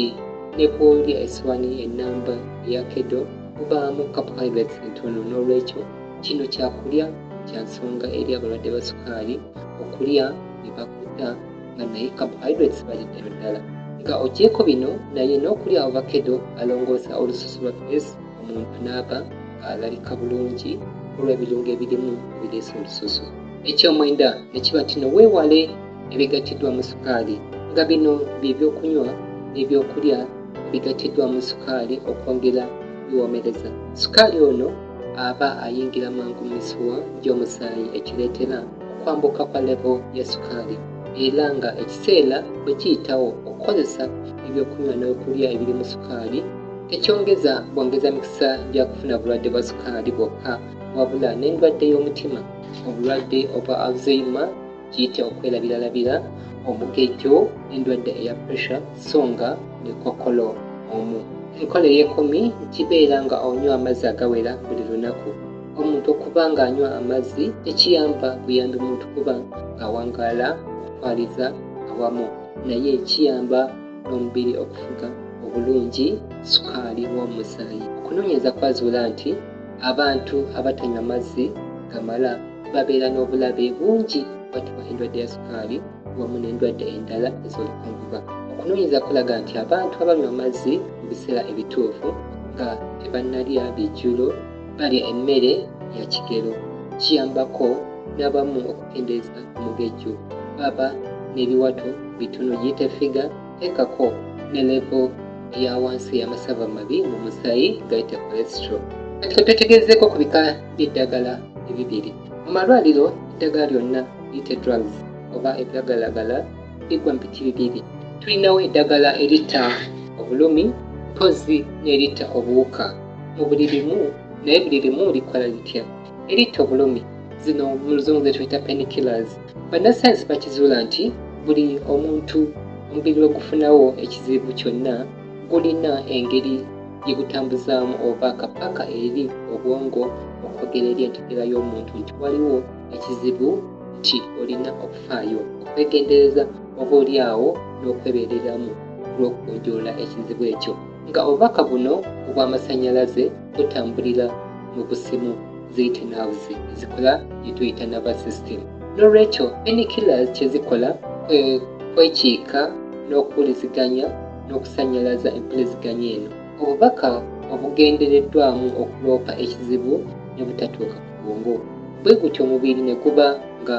ne bw'olya essowaani ennamba eya kedo mubaamu carbohydrates ntono. N'olwekyo kino kyakulya kya nsonga eri abalwadde ba sukaali okulya ne bakutta nga naye carbohydrates baliddero ddala. Nga ogyeko bino, naye n'okulya ovakedo alongoosa olususu lwa face, omuntu n'aba ng'alabika bulungi olw'ebirungo ebirimu ebireesa olususu. Ekyomwenda ne kiba nti no weewale ebigattiddwamu sukaali, nga bino bye byokunywa n'ebyokulya ebigattiddwamu sukaali okwongera biwoomereza. Sukaali ono aba ayingira mangu mu misuwa gy'omusaayi, ekireetera okwambuka kwa level ya sukaali, era nga ekiseera bwe kiyitawo okukozesa ebyokunywa n'okulya ebirimu sukaali tekyongeza bwongeza mikisa gya kufuna bulwadde bwa sukaali bwokka, wabula n'endwadde y'omutima, obulwadde obwa Alzheimer, kiyite okwerabiralabira, omugejjo, n'endwadde eya pressure, so nga ne kokolo omu. Enkola ey'ekumi kibeera nga onywa amazzi agawera buli lunaku. Omuntu okuba ng'anywa amazzi tekiyamba buyambi muntu kuba ng'awangaala okutwaliza awamu, naye kiyamba n'omubiri okufuga obulungi sukaali w'omusaayi. Okunoonyereza kwazuula nti abantu abatanywa mazzi gamala babeera n'obulabe bungi okukwatibwa endwadde ya sukaali wamu n'endwadde endala ez'olukonvuba. Okunoonyereza kulaga nti abantu abanywa amazzi mu biseera ebituufu nga tebannalya bijjulo, balya emmere ya kigero, kiyambako n'abamu okukendeeza omugejjo, baba n'ebiwato bitono, giyite figure, teekako ne level eya wansi ey'amasavu amabi mu musaayi gayite cholesterol. Kati twetegezeeko ku bika by'eddagala ebibiri. Mu malwaliro eddagala lyonna liyite drugs oba ebiragalagala bigwa mu biti bibiri. Tulinawo eddagala eritta obulumi mpozzi n'eritta obuwuka mu buli limu, naye buli limu likola litya? Eritta obulumi zino mu luzungu ze tuyita painkillers. Bannasayansi bakizuula nti buli omuntu omubiri lwe gufunawo ekizibu kyonna gulina engeri gye gutambuzaamu obubaka paka eri obwongo okwogera eri entegeera y'omuntu nti waliwo ekizibu, nti olina okufaayo, okwegendereza, oba oli awo n'okwebeereramu olw'okugonjoola ekizibu ekyo. Nga obubaka buno obw'amasannyalaze butambulira mu busimu ziyite nerves ezikola gye tuyita nervous system. N'olwekyo painkillers kye zikola kwe kwekiika n'okuwuliziganya n'okusannyalaza empuliziganya eno, obubaka obugendereddwamu okuloopa ekizibu ne butatuuka ku bwongo. Bwe gutyo omubiri ne guba nga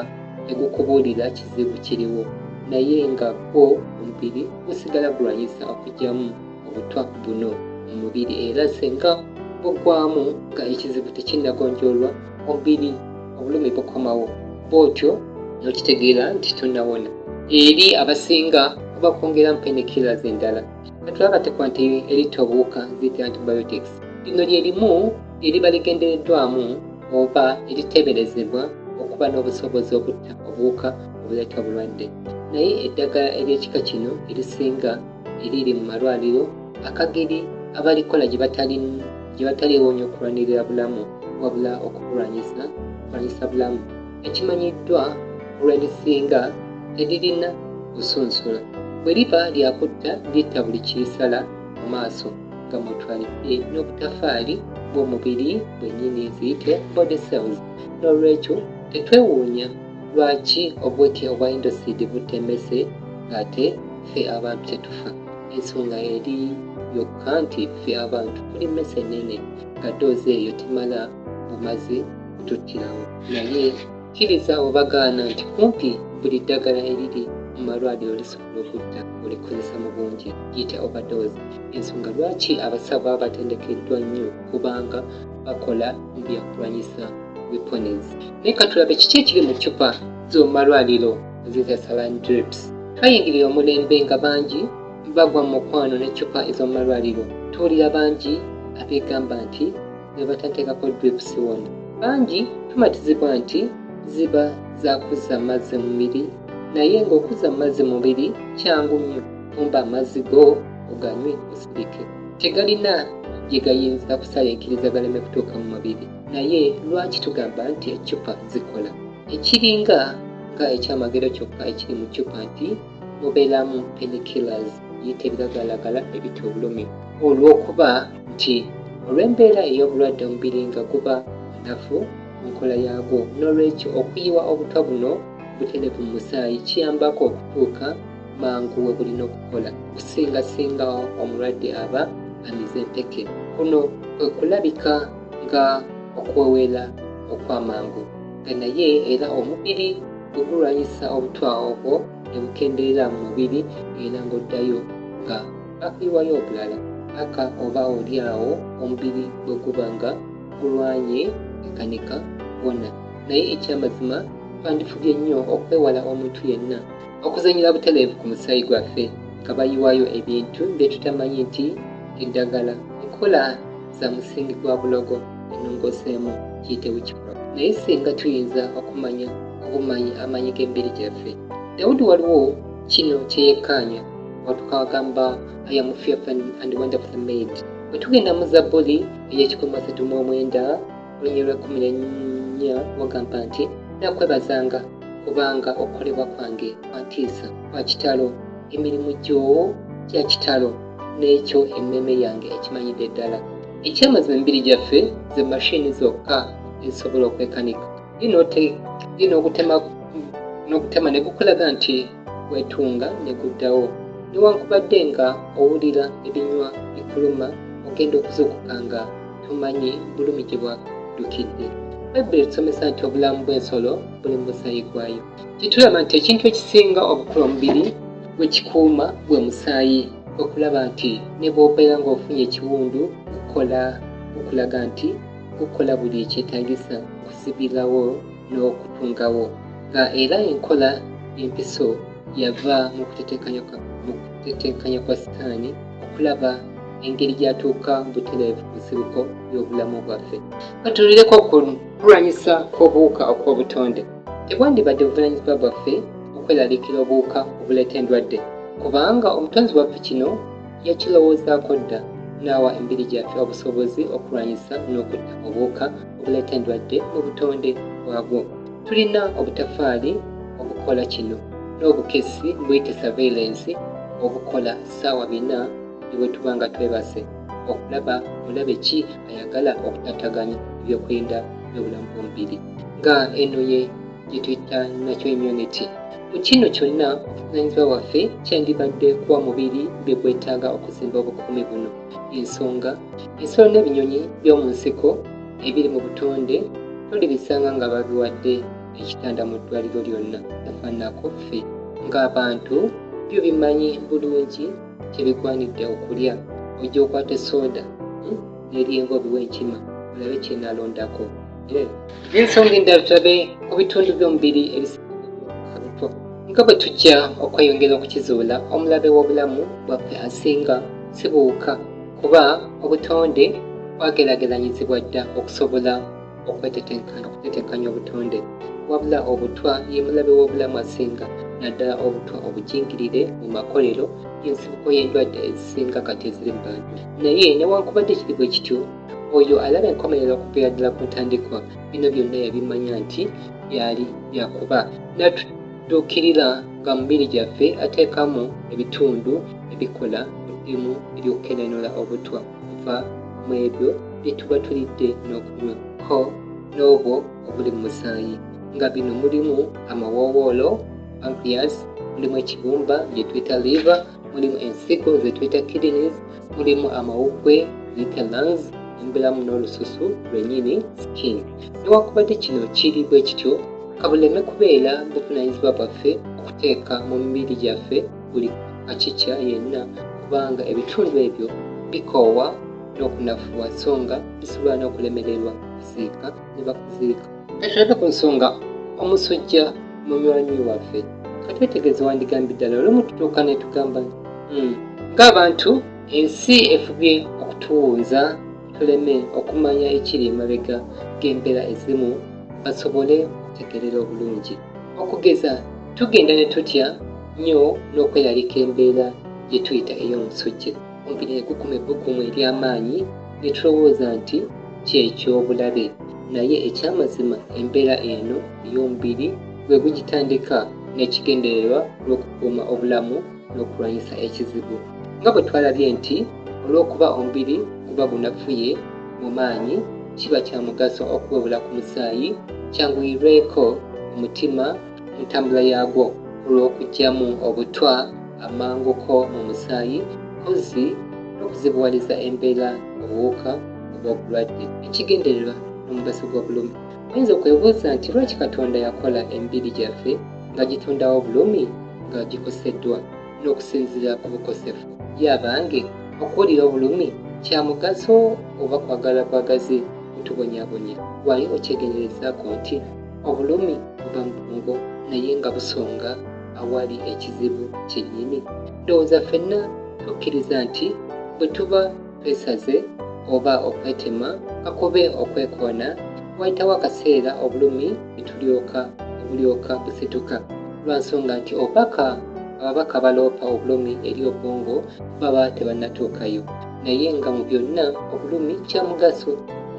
tegukubuulira kizibu kiriwo, naye nga gwo omubiri gusigala gulwanyisa okuggyamu obutwa buno mu mubiri, era singa buggwamu nga ekizibu tekinnagonjoolwa, omubiri obulumi bukomawo, bw'otyo n'okitegeera nti tonnawona. Eri abasinga kuba kwongeramu painkillers endala. Katulaba tekwa nti eritta obuwuka ziyite antibiotics. Lino lye limu lye liba ligendereddwamu oba eriteeberezebwa okuba n'obusobozi obutta obuwuka obuleeta obulwadde. Naye eddagala ery'ekika kino erisinga eriri mu malwaliro akageri abalikola gye bataliiwo nnyo kulwanirira bulamu, wabula okubulwanyisa kulwanyisa bulamu. Ekimanyiddwa olw'erisinga teririna kusunsula. Bwe liba lyakutta litta buli kirisala mu maaso nga mw'otwalidde n'obutafaali bw'omubiri bwennyini ziyite body cells. N'olwekyo tetwewuunya lwaki obuweke obwa indocid butta emmese ng'ate ffe abantu tetufa. Ensonga eri yokka nti ffe abantu tuli mmese nnene nga ddoozi eyo temala bumazi kututtirawo. Naye kkiriza oba gaana nti kumpi buli ddagala eriri mu malwaliro lisobola okutta olikozesa mu bungi, giyite overdose. Ensonga lwaki abasawo baba batendekeddwa nnyo kubanga bakola mu byakulwanyisa weapons. Naye katulabe kiki ekiri mu ccupa z'omu malwaliro eziyita saline drips. Twayingirira omulembe nga bangi bagwa mu mukwano n'eccupa ez'omu malwaliro. Tuwulira bangi abeegamba nti ne batanteekako drips wona. Bangi tumatizibwa nti ziba za kuzza mazzi mu mubiri, naye ng'okuzza amazzi mu mubiri kyangu nnyo. Fumba amazzi go oganywe osirike. Tegalina gye gayinza kusalinkiriza galeme kutuuka mu mubiri. Naye lwaki tugamba nti eccupa zikola? Ekiringa nga ekyamagero kyokka ekiri mu ccupa nti mubeeramu painkillers, yita ebiragalalagala ebitta obulumi. Olw'okuba nti olw'embeera ey'obulwadde omubiri nga guba munafu mu nkola yaagwo, n'olwekyo okuyiwa obutwa buno butereevu mu musaayi kiyambako okutuuka mangu we bulina okukola okusinga singa omulwadde aba amize empeke. Kuno kwe kulabika nga okuweweera okw'amangu nga naye era omubiri bwe gulwanyisa obutwa obwo ne bukendeera mu mubiri era ng'oddayo nga bakuyiwayo obulala paka oba oli awo omubiri bwe guba nga gulwanye ekanika wona. Naye ekyamazima twandifubye nnyo okwewala omuntu yenna okuzannyira butereevu ku musaayi gwaffe nga bayiwayo ebintu bye tutamanyi nti eddagala. Nkola za musingi gwa bulogo ennongooseemu kiyite witchcraft. Naye singa tuyinza okumanya obumanyi amaanyi g'emibiri gyaffe. Dawudi waliwo kino kye yekkaanya watuka agamba, I am fearfully and wonderfully made. Bwe tugenda mu Zabbuli ey'ekikumi mu asatu mu omwenda olunyiriri lw'ekkumi n'ennya wagamba nti, Naakwebazanga kubanga okukolebwa kwange kwa ntiisa, kwa kitalo, emirimu gyo gya kitalo, n'ekyo emmeeme yange ekimanyidde ddala. Ekyamazima emibiri gyaffe ze mashini zokka ezisobola okwekanika. Ye n'ogutema ne gukulaga nti weetunga ne guddawo. Newankubadde nga owulira ebinywa bikuluma, ogenda okuzuukuka nga tomanyi bulumi gye bwaddukidde. Bayibuli etusomesa nti obulamu bw'ensolo buli mu musaayi gwayo. Kyetulaba nti ekintu ekisinga obukulu omubiri gwe kikuuma gwe musaayi, okulaba nti ne bw'obeera ng'ofunye ekiwundu gukola gukulaga nti gukola buli ekyetaagisa okusibirawo n'okutungawo, nga era enkola y'empiso yava mu kutetenkanya kwa Sitaani okulaba engeri gy'atuuka butereevu ku nsibuko y'obulamu bwaffe. Katutunulireko ku kulwanyisa kw'obuwuka okw'obutonde. Tebwandibadde buvunaanyizibwa bwaffe okweraliikirira obuwuka obuleeta endwadde, kubanga Omutonzi waffe kino yakirowoozaako dda n'awa emibiri gyaffe obusobozi okulwanyisa n'okutta obuwuka obuleeta endwadde mu butonde bwabwo. Tulina obutafaali obukola kino n'obukessi buyite surveillance obukola ssaawa bina ne bwe tuba nga twebase okulaba mulabe ki ayagala okutaataganya ebyokwerinda by'obulamu bw'omubiri nga eno ye gye tuyita natural immunity. Mu kino kyonna obuvunaanyizibwa bwaffe kyandibadde kuwa mubiri bye gwetaaga okuzimba obukuumi buno. Ensonga ensolo n'ebinyonyi by'omu nsiko ebiri mu butonde tolibisanga nga babiwadde ekitanda mu ddwaliro lyonna tafaananako ffe ng'abantu byo bimanyi bulungi kye bigwanidde okulya. Ojja okwate sooda n'eryenvu obiwe enkima olabe ky'enaalondako. Ensonga endala tulabe ku bitundu by'omubiri ebisinga nga bwe tujja okweyongera okukizuula, omulabe w'obulamu bwaffe asinga si buwuka kuba obutonde bwageraageranyizibwa dda okusobola okutetenkanya obutonde, wabula obutwa ye mulabe w'obulamu asinga, naddala obutwa obujingirire mu makolero y'ensibuko y'endwadde ezisinga kati eziri mu bantu. Naye newankubadde kiri bwe kityo, oyo alaba enkomerero okuviira ddala ku ntandikwa, bino byonna yabimanya nti byali bya kuba. N'atuduukirira nga mu mibiri gyaffe ateekamu ebitundu ebikola ku ddimu ery'okukenenula obutwa okuva mu ebyo bye tuba tulidde n'okunywa, ko n'obwo obuli mu musaayi, nga bino mulimu amawoowoolo, pancreas, mulimu ekibumba gye tuyita liver, mulimu ensigo ze tuyita kidneys, mulimu amawuggwe ziyite lungs, embulamu n'olususu lwennyini skin. Newankubadde kino kiri bwe kityo, kabuleme kubeera buvunaanyizibwa bwaffe okuteeka mu mibiri gyaffe buli kakikya yenna, kubanga ebitundu ebyo bikoowa n'okunafuwa, so nga bisobola n'okulemererwa kuziika ne bakuziika. Katulabe ku nsonga omusujja munywanyi waffe. Katwetegereze wandigambye ddala olumu tutuuka ne tugamba ng'abantu ensi efubye okutuwunza tuleme okumanya ekiri emabega g'embeera ezimu basobole okutegeerera obulungi. Okugeza tugenda ne tutya nnyo n'okweralika embeera gye tuyita ey'omusujja, omubiri ne gukuma ebbugumu ery'amaanyi ne tulowooza nti kyeky'obulabe, naye ekyamazima embeera eno ey'omubiri gwe gugitandika n'ekigendererwa olw'okukuuma obulamu n'okulwanyisa ekizibu. Nga bwe twalabye nti olw'okuba omubiri guba gunafuye mu maanyi, kiba kya mugaso okuwewula ku musaayi kyanguyirweko omutima mu ntambula yaagwo olw'okuggyamu obutwa amanguko mu musaayi mpozzi n'okuzibuwaliza embeera obuwuka oba obulwadde. Ekigendererwa n'omugaso gw'obulumi. Oyinza okwebuuza nti lwaki Katonda yakola emibiri gyaffe nga gitondawo obulumi nga gikoseddwa n'okusinziira ku bukosefu? Ye abange, okuwulira obulumi kya mugaso oba kwagala bwagazi kutubonyabonya? Wali okyegenderezaako nti obulumi buva mu bwongo naye nga busonga awali ekizibu kyennyini? Ndowooza ffenna tukkiriza nti bwe tuba twesaze oba okwetema kakube okwekoona, wayitawo akaseera obulumi ne bulyoka busituka, lwa nsonga nti ababaka baloopa obulumi eri obwongo baba tebannatuukayo. Naye nga mu byonna obulumi kya mugaso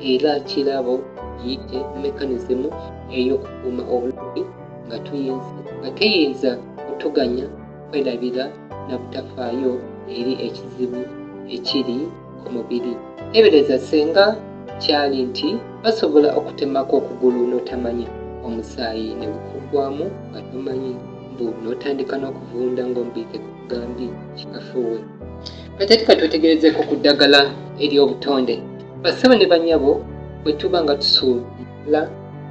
era kirabo giyite mekanizimu ey'okukuuma obulumi nga teyinza kutuganya kwerabira na butafaayo eri ekizibu ekiri ku mubiri. Teebereza singa kyali nti basobola okutemako okugulu n'otamanya, omusaayi ne gukuggwamu nga tomanyi, mbu n'otandika n'okuvunda ng'omubiri tegukugambye kikafuuwe. Kati ate katwetegerezeko ku ddagala ery'obutonde. Bassebo ne bannyabo, bwe tuba nga tusuula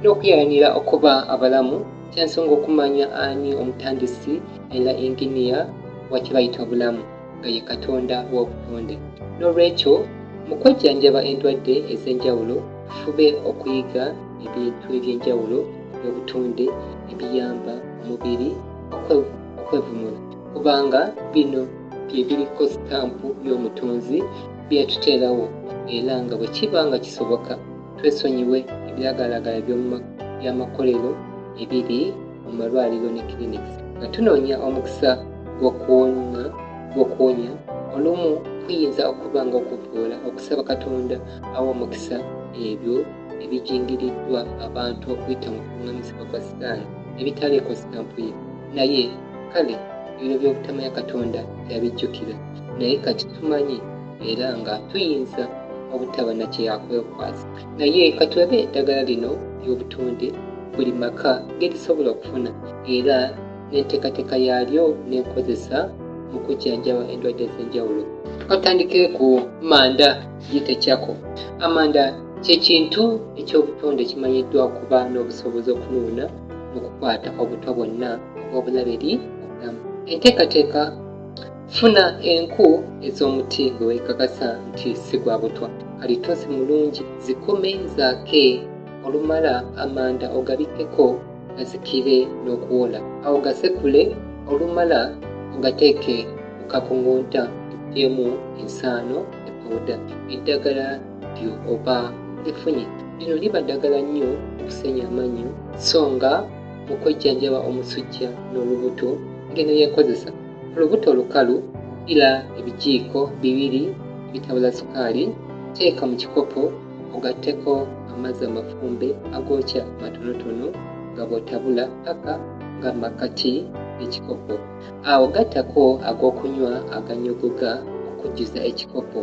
n'okuyayanira okuba abalamu, kyansonga okumanya ani omutandisi era inginiya wa kye bayita obulamu, nga ye Katonda w'obutonde. N'olwekyo mu kwejjanjaba endwadde ez'enjawulo, tufube okuyiga ebintu eby'enjawulo eby'obutonde ebiyamba omubiri okwevumula, kubanga bino bye biriko sitampu y'omutonzi bye yatuteerawo, era nga bwe kiba nga kisoboka twesonyiwe ebiragalalagala by'amakolero ebiri mu malwaliro ne clinics, nga tunoonya omukisa gw'okuwonya. Olumu kuyinza okuba nga okuvvoola okusaba Katonda awa omukisa ebyo ebijingiriddwa abantu okuyita mu kuŋŋamizibwa kwa Sitaani ebitaliiko sitampu ye. Naye kale ebiro by'obutamanya Katonda teyabijjukira, naye kati tumanyi era nga tuyinza obutaba na kye yakwekwasa. Naye katulabe eddagala lino ery'obutonde buli maka gerisobola okufuna, era n'enteekateeka yaalyo n'enkozesa mu kujjanjaba endwadde ez'enjawulo. Katutandikire ku manda giyite kyako. Amanda kye kintu eky'obutonde ekimanyiddwa okuba n'obusobozi okunuuna n'okukwata obutwa bwonna obw'obulabe eri obulamu. Enteekateeka: funa enku ez'omuti gwe weekakasa nti si gwa butwa, kalitunsi mulungi, zikume zaake, olumala amanda ogabikkeko gazikire n'okuwola. Awo gasekule, olumala ogateeke mu kakungunta oggyemu ensaano ne pawuda. Eddagala lyo oba lifunye. Lino liba ddagala nnyo okusenya amannyo, so nga mu kwejjanjaba omusujja n'olubuto ng'eno y'enkozesa. Ku lubuto olukalu, ddira ebijiiko 2 ebitabula sukaali, teeka mu kikopo ogatteko amazzi amafumbe agookya matonotono nga bw'otabula paka nga makkati g'ekikopo. Awo gattako ag'okunywa aganyogoga okujjuza ekikopo.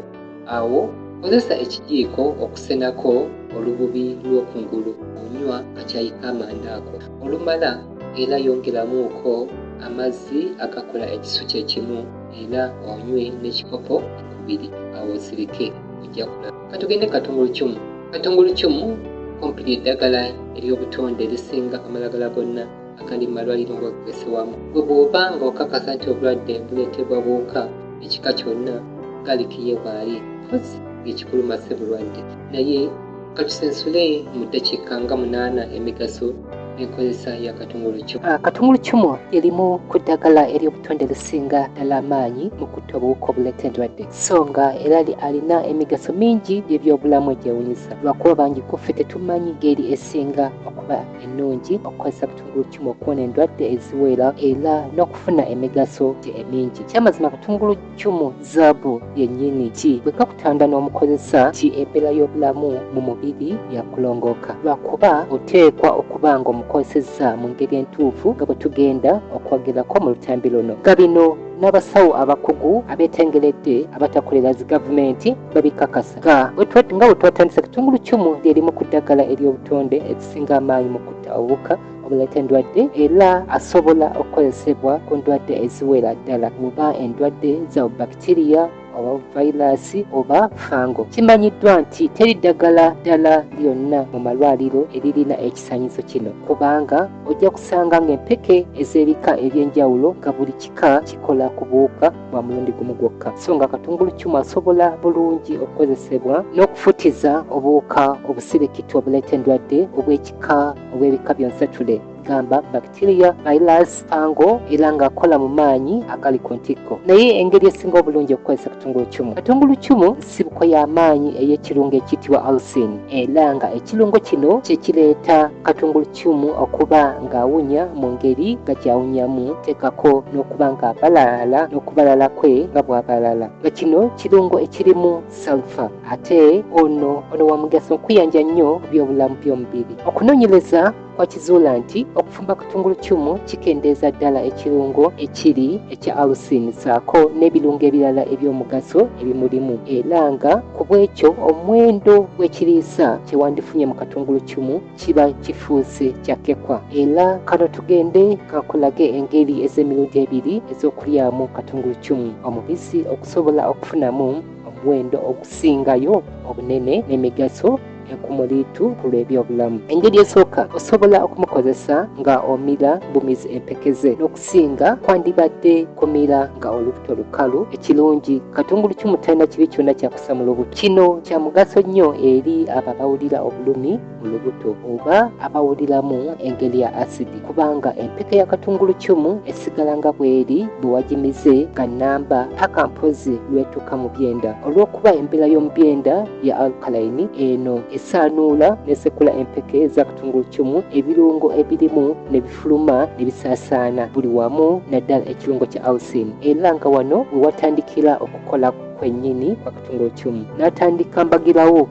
Awo kozesa ekijiiko okusenako olububi lw'okungulu onywa akyayi k'amanda ako. Olumala era yongeramuuko amazzi agakola ekisu kye kimu era onywe n'ekikopo 2. Awo osirike, ojja kulaba. Katugende katungulukyumu. Katungulukyumu kumpi lye ddagala ery'obutonde erisinga amalagala gonna agali mu malwaliro nga gagesewamu. Gwe bw'oba nga okakasa nti obulwadde buleetebwa buwuka ekika kyonna, galiki ye bw'ali, mpozzi ng'ekikuluma si bulwadde. Naye katusensule mu ddakiika nga 8 emigaso n'enkozesa ya katunguluccumu. Katunguluccumu lyerimu ku ddagala ery'obutonde lisinga ddala amaanyi mu kutta obuwuka obuleeta endwadde, so nga era alina emigaso mingi gy'ebyobulamu egyewunyisa, lwakuba bangi ku ffe tetumanyi ngeri esinga okuba ennungi okukozesa katunguluccumu okuwona endwadde eziwera era n'okufuna emigaso gye emingi. Kyamazima katunguluccumu zaabu yennyini ki bwe kakutanda n'omukozesa nti embeera y'obulamu mu mubiri yakulongooka, lwakuba oteekwa okuba ng'omukozesezza mu ngeri entuufu nga bwe tugenda okwogerako mu lutambi luno, nga bino n'abasawo abakugu abeetengeredde abatakolera zi gavumenti babikakasa. Nga bwe twatandise, katunguluccumu lyerimu ku ddagala ery'obutonde ezisinga amaanyi mu kutta obuwuka obuleeta endwadde, era asobola okukozesebwa ku ndwadde eziwera ddala, oba endwadde za bacteria oba vayiraasi oba fango. Kimanyiddwa nti teri ddagala ddala lyonna mu malwaliro eririna ekisaanyizo kino, kubanga ojja kusanga ng'empeke ez'ebika eby'enjawulo nga buli kika kikola ku buwuka bwa mulundi gumu gwokka, so nga katunguluccumu asobola bulungi okukozesebwa n'okufutiza obuwuka obusirikitu obuleeta endwadde obw'ekika obw'ebika byonsatule, gamba bacteria, virus, fango, era ng'akola mu maanyi agali ku ntikko. Naye engeri esinga obulungi okukozesa katunguluccumu, katunguluccumu nsibuko y'amaanyi ey'ekirungo ekiyitibwa allicin, era nga ekirungo kino kye kireeta katunguluccumu okuba ng'awunya mu ngeri nga gy'awunyamu, teekako n'okuba ng'abalala n'okubalala kwe nga bw'abalala, nga kino kirungo ekirimu sulfur. Ate ono wa mugaso nkuyanja nnyo ku by'obulamu by'omubiri. Okunoonyereza kwakizuula nti okufumba katunguluccumu kikendeeza ddala ekirungo ekiri ekya allicin ssaako n'ebirungo ebirala eby'omugaso ebimulimu, era nga ku bw'ekyo omuwendo gw'ekiriisa kye wandifunye mu katunguluccumu kiba kifuuse kyakekwa. Era kano tugende kankulage engeri ez'emirundi ebiri ez'okulyamu katunguluccumu omubisi okusobola okufunamu omuwendo ogusingayo obunene n'emigaso enkumuliitu ku lw'ebyobulamu. Engeri esooka, osobola okumukozesa nga omira bumizi empeke ze, n'okusinga kwandibadde kumira nga olubuto lukalu. Ekirungi, katunguluccumu talina kibi kyonna kyakusa mu lubuto. Kino kya mugaso nnyo eri abo abawulira obulumi mu lubuto oba abawuliramu engeri ya asidi, kubanga empeke ya katunguluccumu esigala nga bw'eri bwe wagimize nga nnamba paka mpozi lw'etuuka mu byenda. Olw'okuba embeera y'omu byenda ya alkaline, eno esaanuula n'esekula empeke za katunguluccumu, ebirungo ebirimu ne bifuluma ne bisaasaana buli wamu, naddala ekirungo kya allicin, era nga wano we watandikira okukola kwennyini kwa katunguluccumu, n'atandika mbagirawo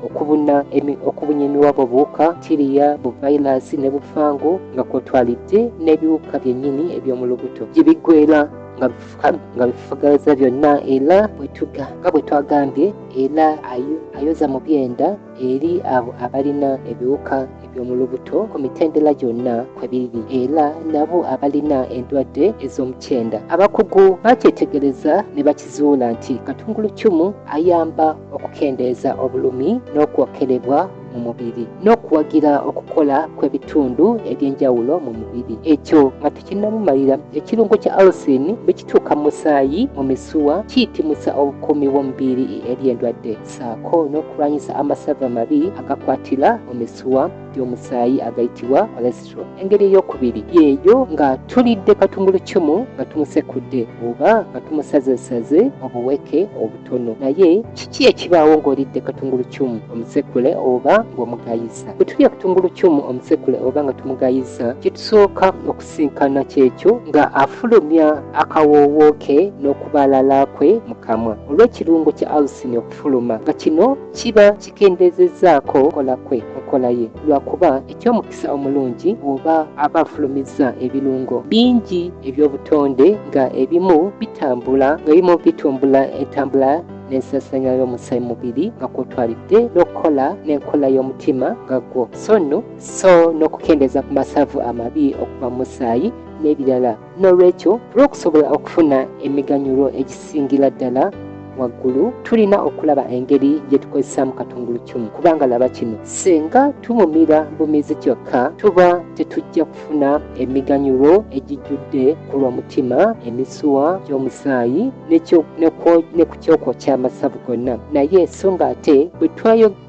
okubunya emiwabo obuwuka, tiriya, buvayiraasi ne bufango, nga kw'otwalidde n'ebiwuka byennyini eby'omu lubuto gye biggweera nga bifufagalaza byonna. Era nga bwe twagambye, era ayoza mu byenda eri abo abalina ebiwuka eby'omu lubuto ku mitendera gyonna kwe biri, era nabo abalina endwadde ez'omukyenda. Abakugu bakyetegereza ne bakizuula nti katunguluccumu ayamba okukendeeza obulumi n'okwokerebwa mu mubiri n'okuwagira okukola kw'ebitundu eby'enjawulo mu mubiri. Ekyo nga tekinnamumalira, ekirungo kya allicin bwe kituuka mu musaayi mu misuwa kiyitimusa obukuumi bw'omubiri eri endwadde, ssaako n'okulwanyisa amasavu amabi agakwatira mu misuwa gy'omusaayi agayitibwa cholesterol. Engeri ey'okubiri yeeyo nga tulidde katunguluccumu nga tumusekudde oba nga tumusazesaze obuweke obutono. Naye kiki ekibaawo ng'olidde katunguluccumu omusekule oba ng'omugayiza? Bwe tulya katunguluccumu omusekule oba nga tumugayiza, kye tusooka okusinkana kyekyo nga afulumya akawoowo ke n'okubalala kwe mu kamwa olw'ekirungo kya allicin okufuluma, nga kino kiba kikendeezezzaako okukola kwe ku nkola ye, lwakuba eky'omukisa omulungi oba aba afulumizza ebirungo bingi eby'obutonde nga ebimu bitambula nga ebimu bitumbula entambula n'ensaasaanya y'omusaayi mu mubiri, nga kw'otwalidde n'okukola n'enkola y'omutima nga gwo, so nno so n'okukendeeza ku masavu amabi okuva mu musaayi n'ebirala. N'olwekyo, olw'okusobola okufuna emiganyulo egisingira ddala waggulu, tulina okulaba engeri gye tukozesaamu katunguluccumu, kubanga laba kino, singa tumumira bumizi kyokka tuba tetujja kufuna emiganyulo egijjudde ku lw'omutima, emisuwa gy'omusaayi ne ku kyokwokya amasavu gonna. Naye so nga ate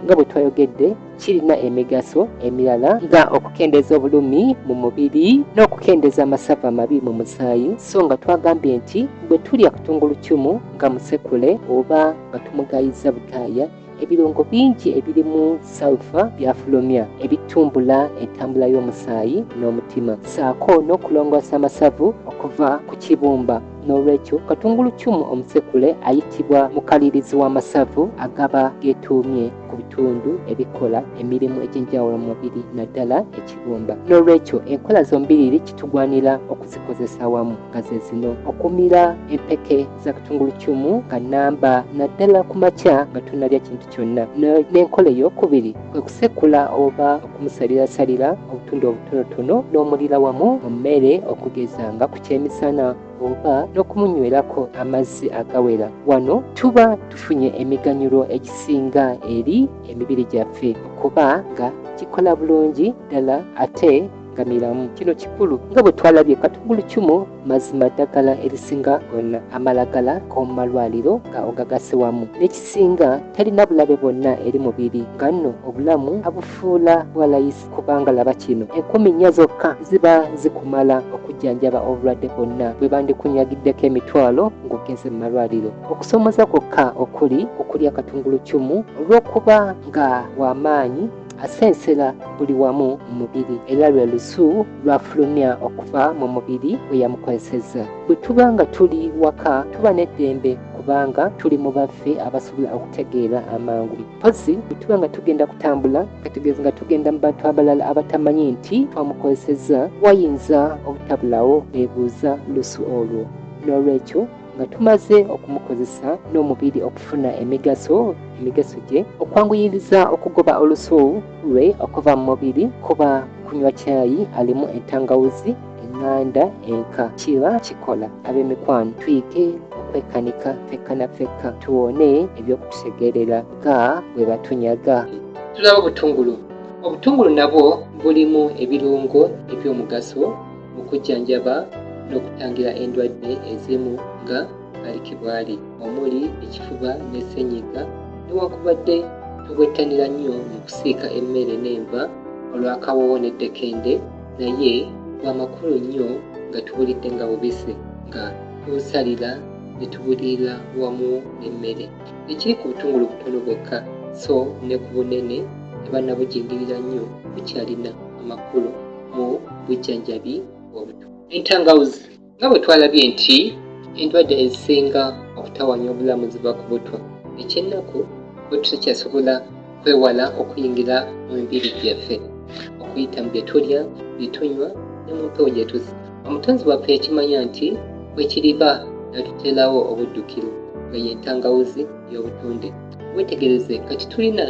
nga bwe twayogedde, kirina emigaso emirala nga okukendeeza obulumi mu mubiri n'okukendeeza amasavu amabi mu musaayi. So nga twagambye nti bwe tulya katunguluccumu nga musekule oba nga tumugayiza bugaaya, ebirungo bingi ebirimu sulfa byafulumya ebitumbula entambula y'omusaayi n'omutima, ssaako n'okulongoosa amasavu okuva ku kibumba. N'olwekyo katunguluccumu omusekule ayitibwa mukalirizi w'amasavu agaba geetuumye ku bitundu ebikola emirimu egy'enjawulo mu mubiri, naddala ekibumba. N'olwekyo enkola zombiriri kitugwanira okuzikozesa wamu, nga ze zino: okumira empeke za katunguluccumu nga nnamba, naddala ku makya nga tonalya kintu kyonna, n'enkola ey'okubiri kwe kusekula oba okumusalirasalira obutundu obutonotono n'omulira wamu mu mmere, okugeza nga ku kyemisana, oba n'okumunywerako amazzi agawera. Wano tuba tufunye emiganyulo egisinga eri emibiri gyaffe okuba nga gikola bulungi ddala ate nga miramu. Kino kikulu nga bwe twalabye katunguluccumu mazima ddagala erisinga gonna amalagala g'omu malwaliro nga ogagase wamu. N'ekisinga, talina bulabe bwonna eri mubiri, nga nno obulamu abufuula bwa layisi, kubanga laba kino, 4000 zokka ziba zikumala okujjanjaba obulwadde bwonna bwe bandikunyagiddeko emitwalo ng'ogenze mu malwaliro. Okusoomoza kwokka okuli okulya katunguluccumu, olw'okuba nga w'amaanyi, asensera buli wamu mu mubiri, era lwe lusu lwafulumya okuva mu mubiri bwe yamukozesezza. Bwe tuba nga tuli waka tuba n'eddembe, kubanga tuli mu baffe abasobola okutegeera amangu. Mpozzi bwe tuba nga tugenda kutambula, kategeeza nga tugenda mu bantu abalala abatamanyi nti twamukozesezza, wayinza obutabulawo beebuuza lusu olwo. N'olwekyo nga tumaze okumukozesa n'omubiri okufuna emigaso gye, okwanguyiriza okugoba olusu lwe okuva mu mubiri kuba kunywa caayi alimu entangawuzi eŋŋanda enka. Kiba kikola. Ab'emikwano, tuyige okwekanika ffekka na ffekka, tuwone ebyokutusegerera nga bwe batunyaga. Tulaba obutungulu. Obutungulu nabwo bulimu ebirungo eby'omugaso mu kujjanjaba n'okutangira endwadde ezimu nga alikibwali, omuli ekifuba ne ssenyiga. Newankubadde tubwettanira nnyo mu kusiika emmere n'enva olw'akawoowo n'eddekende, naye bwa makulu nnyo nga tubulidde nga bubisi, nga tubusalira ne tubuliira wamu n'emmere. Tekiri ku butungulu butono bwokka, so ne ku bunene tebannabujingirira nnyo, bukyalina amakulu mu bujjanjabi bw'obuto. Entangawuzi. Nga bwe twalabye nti endwadde ezisinga okutawaanya obulamu ziva ku butwa, eky'ennaku bwe tutakyasobola kwewala okuyingira mu mibiri gyaffe okuyita mu bye tulya, bye tunywa ne mu mpewo gye tussa. Omutonzi waffe yakimanya nti bwe kiriba n'atuteerawo obuddukiro, nga ye ntangawuzi y'obutonde. Weetegereze, kati tulina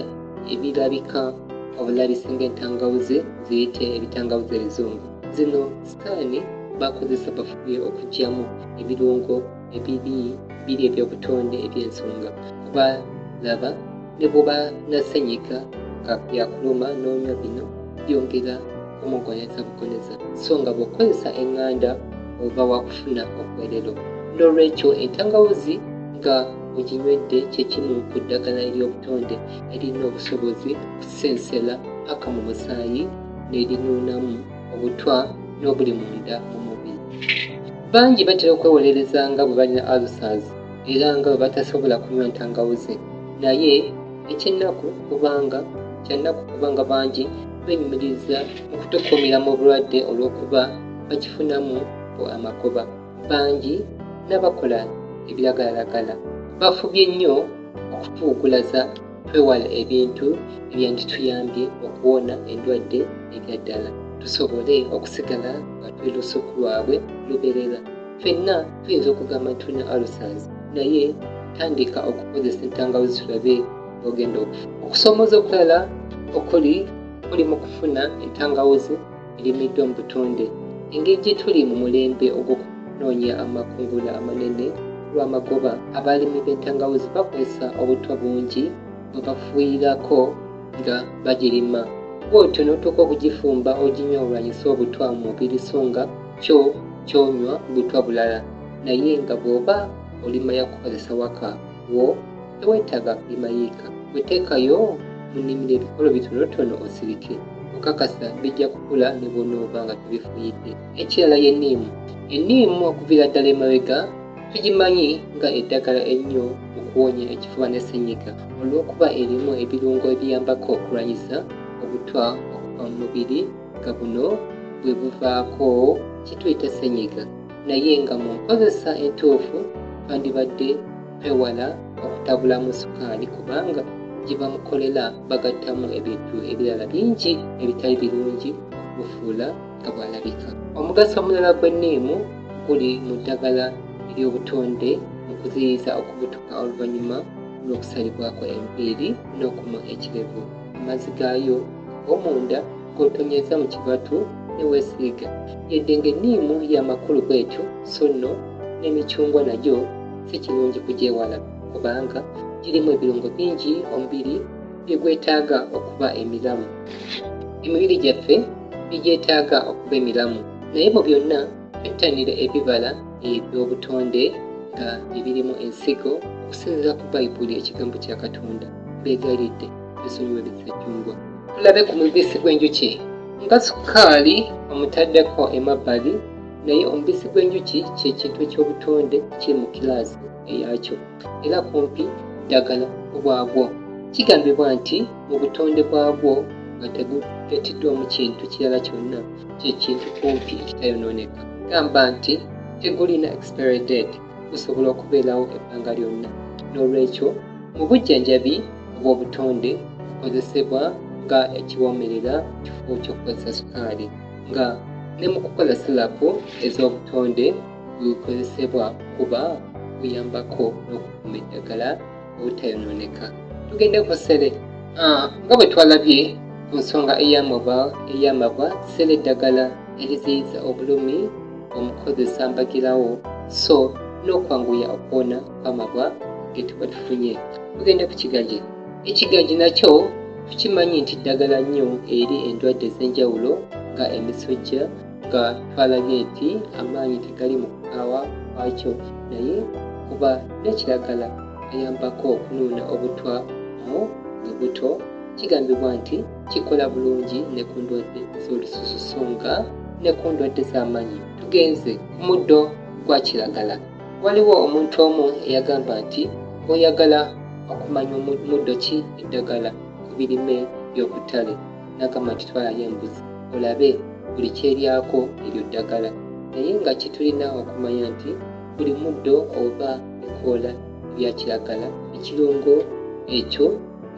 ebirabika obulabisi ng'entangawuzi, ziyite ebitangawuzi ebizungu. Zino sitaani bakozesa bafubye okuggyamu ebirungo ebiri biri eby'obutonde eby'ensonga, kuba laba ne bw'oba na ssenyiga nga yakuluma n'onywa bino, byongera kumugoneza bugoneza, so nga bw'okozesa eŋŋanda ova wakufuna obuweerero. N'olwekyo entangawuzi nga oginywedde kye kimu ku ddagala ery'obutonde eririna obusobozi okusensera paka mu musaayi nerinuunamu obutwa n'obuli munda mu mubiri. Bangi batera okwewolereza nga bwe balina ulcers era nga bwe batasobola kunywa ntangawuzi, naye ekyennaku kubanga kyannaku kubanga bangi benyumiriza mu kutukuumira mu bulwadde olw'okuba bakifunamu amagoba. Bangi n'abakola ebiragalalagala bafubye nnyo okutuwugulaza twewale ebintu ebyandituyambye okuwona endwadde ebyaddala, tusobole okusigala nga tuli lusuku lwabwe lubeerera. Ffenna tuyinza okugamba nti tulina ulcers, naye tandika okukozesa entangawuzi tulabe bw'ogenda okufa. Okusoomooza okulala okuli kuli mu kufuna entangawuzi erimiddwa mu butonde. Engeri gye tuli mu mulembe ogw'okunoonya amakungula amanene Lw'amagoba, abalimi b'entangawuzi bakozesa obutwa bungi bwe bafuuyirako nga bagirima. Bw'otyo n'otuuka okugifumba oginywa olwanyise obutwa mu mubiri so nga kyo ky'onywa butwa bulala. Naye nga bw'oba olima ya kukozesa waka wo teweetaaga kulima yiika. Ggwe teekayo mu nnimiro ebikolo bitonotono osirike. Nkakasa bijja kukula ne bw'onooba nga tobifuuyidde. Ekirala ye nniimu. Enniimu okuviira ddala emabega tugimanyi nga eddagala ennyo mu kuwonya ekifuba ne ssennyiga olw'okuba erimu ebirungo ebiyambako okulwanyisa obutwa okuva mu mubiri nga buno bwe buvaako kye tuyita ssennyiga naye nga mu nkozesa entuufu twandibadde twewala okutabulamu sukaali kubanga gye bamukolera bagattamu ebintu ebirala bingi ebitali birungi okumufuula nga bw'alabika. Omugaso omulala gw'enniimu guli mu ddagala ery'obutonde mu kuziyiza okubutuka oluvannyuma lw'okusalibwako enviiri n'okumwa ekirevu. Amazzi gaayo ag'omunda g'otonnyeza mu kibatu ne weesiiga. Yadde ng'enniimu ya makulu bw'etyo, so nno n'emicungwa nagyo si kirungi kugyewala kubanga girimu ebirungo bingi omubiri bye gwetaaga okuba emiramu. Emibiri gyaffe bye gyetaaga okuba emiramu. Naye mu byonna twettanire ebibala eby'obutonde nga ebirimu ensigo okusinziira ku Bayibuli ekigambo kya Katonda. Mbeegayiridde tusonyiwe ebisajjungwa. Tulabe ku mubisi gw'enjuki. Nga sukaali omutaddeko emabbali, naye omubisi gw'enjuki kye kintu eky'obutonde ekiri mu kiraasi eyaakyo era kumpi ddagala ku bwagwo. Kigambibwa nti mu butonde bwagwo nga tegugattiddwamu kintu kirala kyonna, kye kintu kumpi ekitayonooneka. Gamba nti tegulina expiry date, gusobola okubeerawo ebbanga lyonna. N'olwekyo mu bujjanjabi obw'obutonde gukozesebwa nga ekiwoomerera mu kifo ky'okukozesa sukaali nga ne mu kukola silapu ez'obutonde bwe gukozesebwa kuba guyambako n'okukuuma eddagala obutayonooneka. Tugende ku ssere. Nga bwe twalabye ku nsonga ey'amabwa, ssere ddagala eriziyiza obulumi omukozesa mbagirawo so n'okwanguya okuwona kw'amabwa ge tuba tufunye. Tugende ku kigagi. Ekigagi nakyo tukimanyi nti ddagala nnyo eri endwadde ez'enjawulo nga emisujja nga twalabye nti amaanyi tegali mu kukaawa kwakyo naye kuba n'ekiragala ayambako okunuuna obutwa mu lubuto. Kigambibwa nti kikola bulungi ne ku ndwadde z'olususu so nga ne ku ndwadde z'amannyo. Tugenze ku muddo gwa kiragala. Waliwo omuntu omu eyagamba nti bw'oyagala okumanya muddo ki eddagala ku birime by'oku ttale, n'agamba nti twalayo embuzi olabe buli ky'eryako eryo ddagala. Naye nga kye tulina okumanya nti buli muddo oba ebikoola ebya kiragala, ekirungo ekyo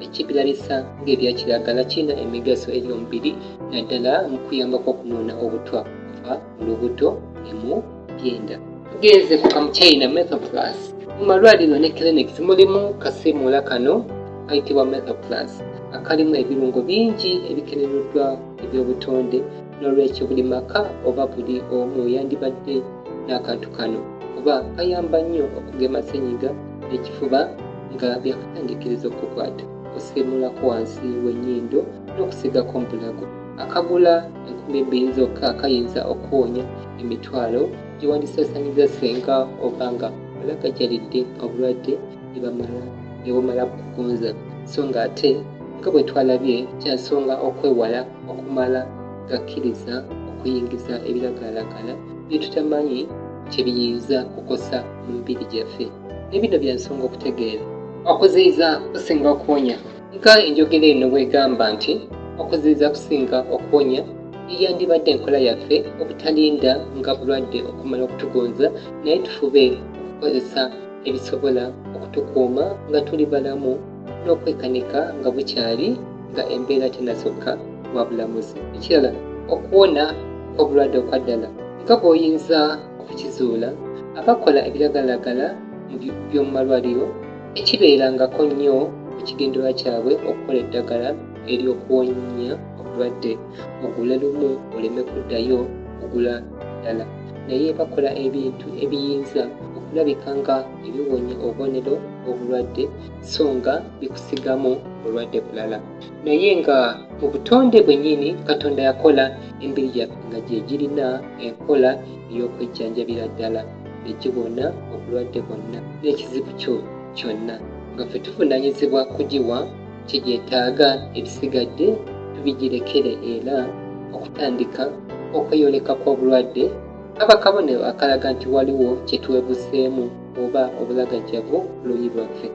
ekibirabisa ng'ebya kiragala kirina emigaso eri omubiri naddala mu kuyambako okunuuna obutwa okuva mu lubuto ne mu byenda. Tugenze ku kamuchina Method Plus. Mu malwaliro ne clinics mulimu kasiimuula kano kayitibwa Method Plus akalimu ebirungo bingi ebikenenuddwa eby'obutonde n'olwekyo buli maka oba buli omu yandibadde n'akantu kano kuba kayamba nnyo okugema ssenyiga n'ekifuba nga byakatandikiriza okukukwata. Osiimuulako wansi w'ennyindo n'okusiigako mu bulago. Akagula 2000 zokka kayinza okuwonya emitwalo gye wandisaasaanyizza ssinga oba nga olagajjalidde obulwadde ne bumala kukugonza. So ng'ate nga bwe twalabye kya nsonga okwewala okumala gakkiriza okuyingiza ebiragalalagala bye tutamanyi kye biyinza kukosa mu mibiri gyaffe. Ne bino bya nsonga okutegeera. Okuziyiza kusinga okuwonya. Nga enjogera eno bw'egamba nti okuziyiza kusinga okuwonya, ye yandibadde enkola yaffe obutalinda nga bulwadde okumala okutugonza naye tufube okukozesa ebisobola okutukuuma nga tuli balamu n'okwekanika nga bukyali nga embeera tenasukka wa bulamuzi. Ekirala, okuwona kw'obulwadde okwa ddala. Nga bw'oyinza okukizuula, abakola ebiragalalagala mu by'omu malwaliro tekibeerangako nnyo mu kigendererwa kyabwe okukola eddagala ery'okuwonya obulwadde ogule lumu oleme kuddayo kugula ddala naye bakola ebintu ebiyinza okulabika nga ebiwonya obubonero bw'obulwadde so nga bikusigamu bulwadde bulala. Naye nga mu butonde bwennyini Katonda yakola emibiri gyaffe nga gye girina enkola ey'okwejjanjabira ddala ne giwona obulwadde bwonna n'ekizibu kyo kyonna nga ffe tuvunaanyizibwa kugiwa kye gyetaaga ebisigadde tubigirekere era okutandika okweyoleka kw'obulwadde kaba kabonero akalaga nti waliwo kye twebuseemu oba obulagajjavu ku luuyi lwaffe.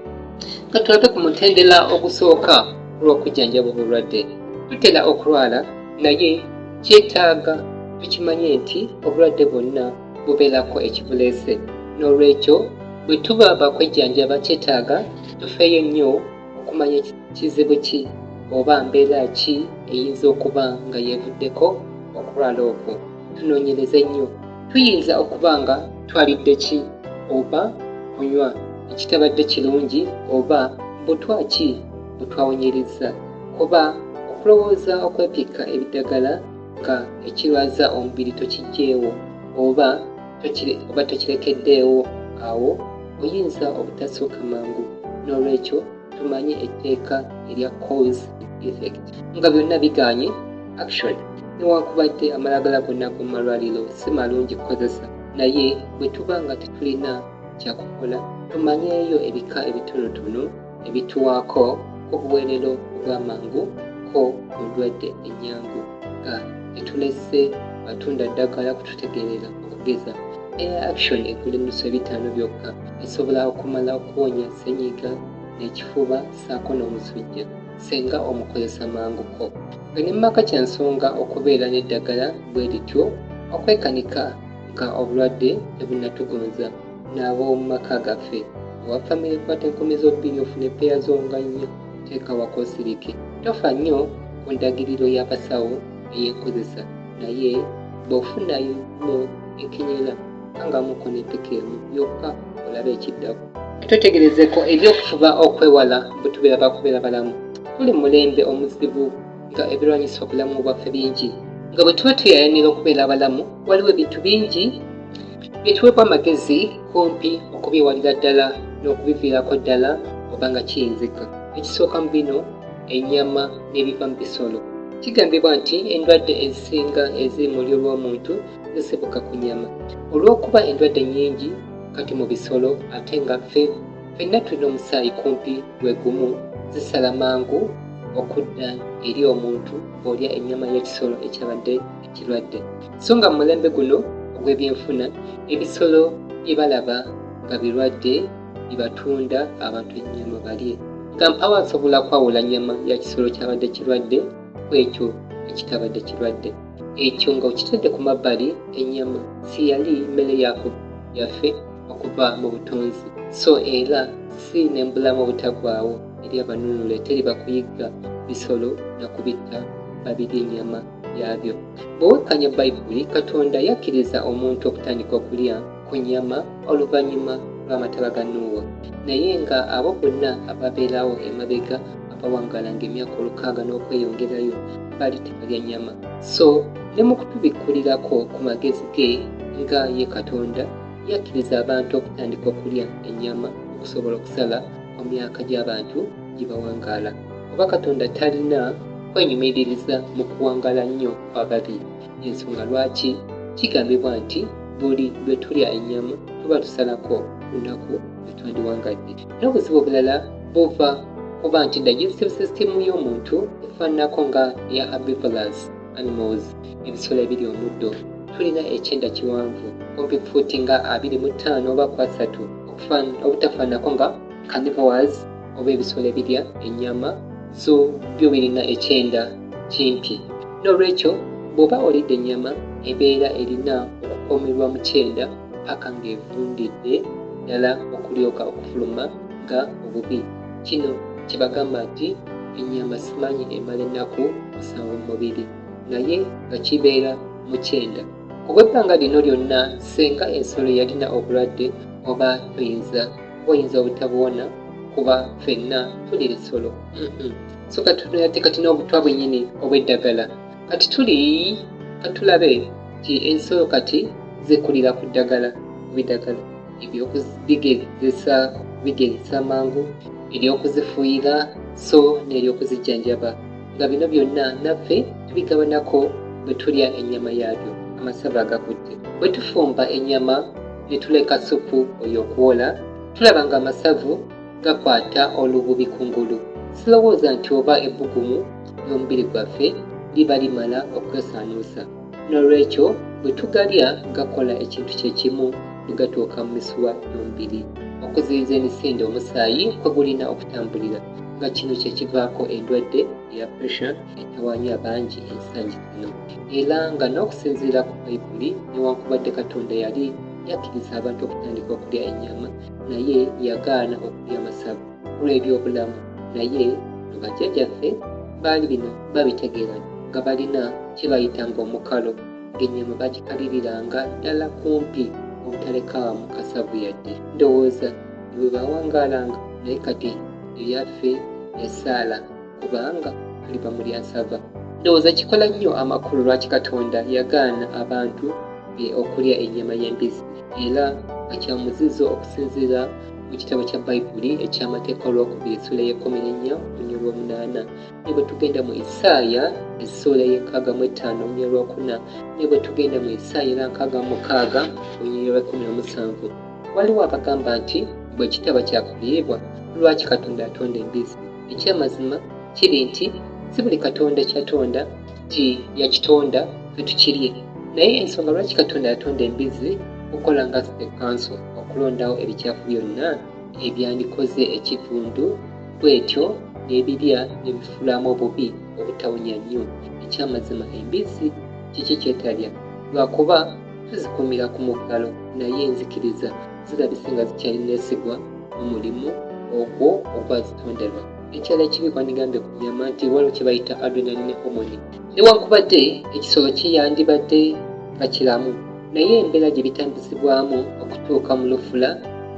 Ka tulabe ku mutendera ogusooka olw'okujjanjaba obulwadde. Tutera okulwala naye kyetaaga tukimanye nti obulwadde bwonna bubeerako ekibuleese. N'olwekyo bwe tuba bakwejjanjaba kyetaaga tufeeyo nnyo okumanya kizibu ki oba mbeera ki eyinza okuba nga yeevuddeko okulwala okwo. Tunoonyereze nnyo. Tuyinza okuba nga twalidde ki oba kunywa ekitabadde kirungi oba butwa ki bwe twawunyirizza kuba okulowooza okwepikka ebiddagala nga ekirwaza omubiri tokiggyeewo oba oba tokirekeddeewo awo oyinza obutassuuka mangu. N'olwekyo tumanye etteeka erya cause effect nga byonna bigaanye action. Newankubadde amalagala gonna ag'omu malwaliro si malungi kukozesa naye bwe tuba nga tetulina kyakukola tumanyeeyo ebika ebitonotono ebituwaako ku buweerero obw'amangu ko ku ndwadde ennyangu nga tetulese batunda ddagala kututegeerera. Okugeza Air Action egula enusu ebitaano byokka esobola okumala okuwonya ssenyiga n'ekifuba ssaako n'omusujja senga omukozesa manguko. Nga ne mumaka kya nsonga okubeera n'eddagala bwe lityo okwekanika nga obulwadde tebunnatugonza n'ab'omu maka gaffe. Owa famire kwata enkumi zo bbiri ofune ppeya zo nga nnya teeka waka osirike. Tofa nnyo ku ndagiriro y'abasawo ey'enkozesa naye bw'ofunamu enkenyera kangamuko n'empeke emu yokka olabe ekiddako. Twetegerezeko eby'okufuba okwewala bwe tubeera bakubeera balamu. Tuli mu mulembe omuzibu nga ebirwanyisa obulamu bwaffe bingi. Nga bwe tuba tuyayanira okubeera abalamu, waliwo ebintu bingi bye tuweebwa amagezi kumpi okubyewalira ddala n'okubiviirako ddala oba nga kiyinzika. Ekisooka mu bino, ennyama n'ebiva mu bisolo. Kigambibwa nti endwadde ezisinga eziri mu lulyo lw'omuntu zisibuka ku nnyama. Olw'okuba endwadde nnyingi kati mu bisolo ate nga ffe ffenna tulina omusaayi kumpi gwe gumu, zisala mangu okudda eri omuntu bw'olya ennyama y'ekisolo ekyabadde ekirwadde. So nga mu mulembe guno ogw'ebyenfuna, ebisolo bye balaba nga birwadde bye batunda abantu ennyama balye. Nga mpaawo asobola kwawula nnyama ya kisolo kyabadde kirwadde ku ekyo ekitabadde kirwadde. Ekyo nga okitadde ku mabbali, ennyama si yali mmere yaffe okuva mu butonzi, so era si ne mbulamu obutaggwaawo eri abanunule teriba kuyigga bisolo na kubitta babirye ennyama yaabyo. Bwe wekkaanya Bayibuli, Katonda yakkiriza omuntu okutandika okulya ku nnyama oluvannyuma lw'amataba ga Nuuwa. Naye nga abo bonna ababeerawo emabega abawangaalanga emyaka olukaaga n'okweyongerayo baali tebalya nnyama. So ne mu kutubikkulirako ku magezi ge nga ye Katonda, yakkiriza abantu okutandika okulya ennyama okusobola okusala ku myaka gy'abantu gye bawangaala. Kuba Katonda talina kwenyumiririza mu kuwangaala nnyo kw'ababi. Y'ensonga lwaki kigambibwa nti buli lwe tulya ennyama tuba tusalako ku nnaku ze twandiwangadde. N'obuzibu obulala buva kuba nti digestive system y'omuntu efaananako nga eya herbivorous animals, ebisolo ebirya omuddo. Tulina ekyenda kiwanvu kumpi fuuti nga 25 oba ku 30 obutafaananako nga carnivores oba ebisolo ebirya ennyama zo byo birina ekyenda kimpi. N'olwekyo bw'oba olidde ennyama ebeera erina okukuumirwa mu kyenda paka ng'evundidde ddala okulyoka okufuluma nga obubi. Kino kye bagamba nti ennyama simanyi emala ennaku 7 mu mubiri naye nga kibeera mu kyenda. Ku bw'ebbanga lino lyonna ssenga ensolo yalina obulwadde oba toyinza oba oyinza obutabuwona kuba ffenna tuli bisolo. So kati kati n'obutwa bwennyini obw'eddagala kati tuli katulabe nti ensolo kati zikulira ku ddagala ku bidagala. Eby'okubigezesa okubigezesa amangu, ery'okuzifuuyira so n'ery'okuzijjanjaba, nga bino byonna naffe tubigabanako bwe tulya ennyama yaabyo, amasavu agakutte. Bwe tufumba ennyama ne tuleka ssupu oyo okuwola, tulaba nga amasavu gakwata olububi kungulu. Sirowooza nti oba ebbugumu ly'omubiri gwaffe liba limala okwesaanuusa. N'olwekyo bwe tugalya gakola ekintu kye kimu bwe gatuuka mu misuwa gy'omubiri okuziyiza emisinde omusaayi kwe gulina okutambulira, nga kino kye kivaako endwadde eya pressure etawaanya abangi ensangi zino. Era nga n'okusinziira ku Bayibuli, newankubadde Katonda yali yakkiriza abantu okutandika okulya ennyama, naye yagaana okulya amasavu olw'ebyobulamu. Naye no bajjajjaffe baali bino babitegeera nga balina kye bayitanga omukalo, ng'ennyama bagikaliriranga ddala kumpi obutalekaamu kasavu yadde. Ndowooza ne bwe baawangaalanga, naye kati ebyaffe essaala kubanga tuli bamulya nsava. Ndowooza kikola nnyo amakulu lwaki Katonda yagaana abantu be okulya ennyama y'embizzi, era nga kya muzizo okusinziira mu kitabo kya Bayibuli eky'Amateeka olwokubiri essuula y'ekkumi n'ennya oluny olw'omunaana, ne bwe tugenda mu Isaaya essuula y'enkaaga mu ettaano oluny olwokuna, ne bwe tugenda mu Isaaya era 66 oluny olw'ekkumi n'omusanvu. Waliwo abagamba nti bwe kitaba kya kuliibwa, lwaki Katonda atonda embizzi? Eky'amazima kiri nti si buli Katonda kyatonda nti yakitonda ffe tukirye. Naye ensonga lwaki Katonda yatonda embizzi kukola nga City Council okulondawo ebikyafu byonna ebyandikoze ekivundu bw'etyo n'ebirya ne bifulaamu obubi obutawunya nnyo. Eky'amazima embizzi kiki ky'etalya? Lwakuba tuzikuumira ku muggalo, naye nzikiriza zirabise nga zikyali neesigwa mu mulimu ogwo ogwazitonderwa. Ekirala ekibi kwandigambye ku nnyama nti waliwo kye bayita adrenaline hormone. Newankubadde ekisolo kiyandibadde nga kiramu, naye embeera gye bitambuzibwamu okutuuka mu lufula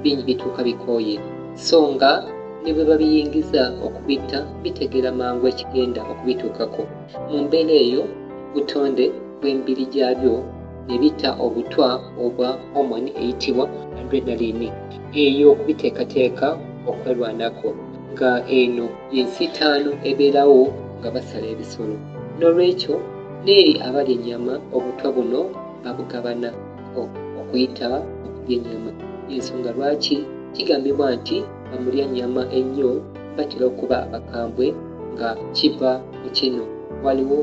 bingi bituuka bikooye, so nga ne bwe babiyingiza okubitta bitegeera mangu ekigenda okubituukako. Mu mbeera eyo butonde bw'emibiri gyabyo ne bitta obutwa obwa hormone eyitibwa adrenaline eyo okubiteekateeka okwerwanako, nga eno y'ensiitaano ebeerawo nga basala ebisolo. N'olwekyo n'eri abalya ennyama obutwa buno babugabanako okuyita mu kulya ennyama. Y'ensonga lwaki kigambibwa nti bamulya nnyama ennyo batera okuba abakambwe nga kiva mu kino. Waliwo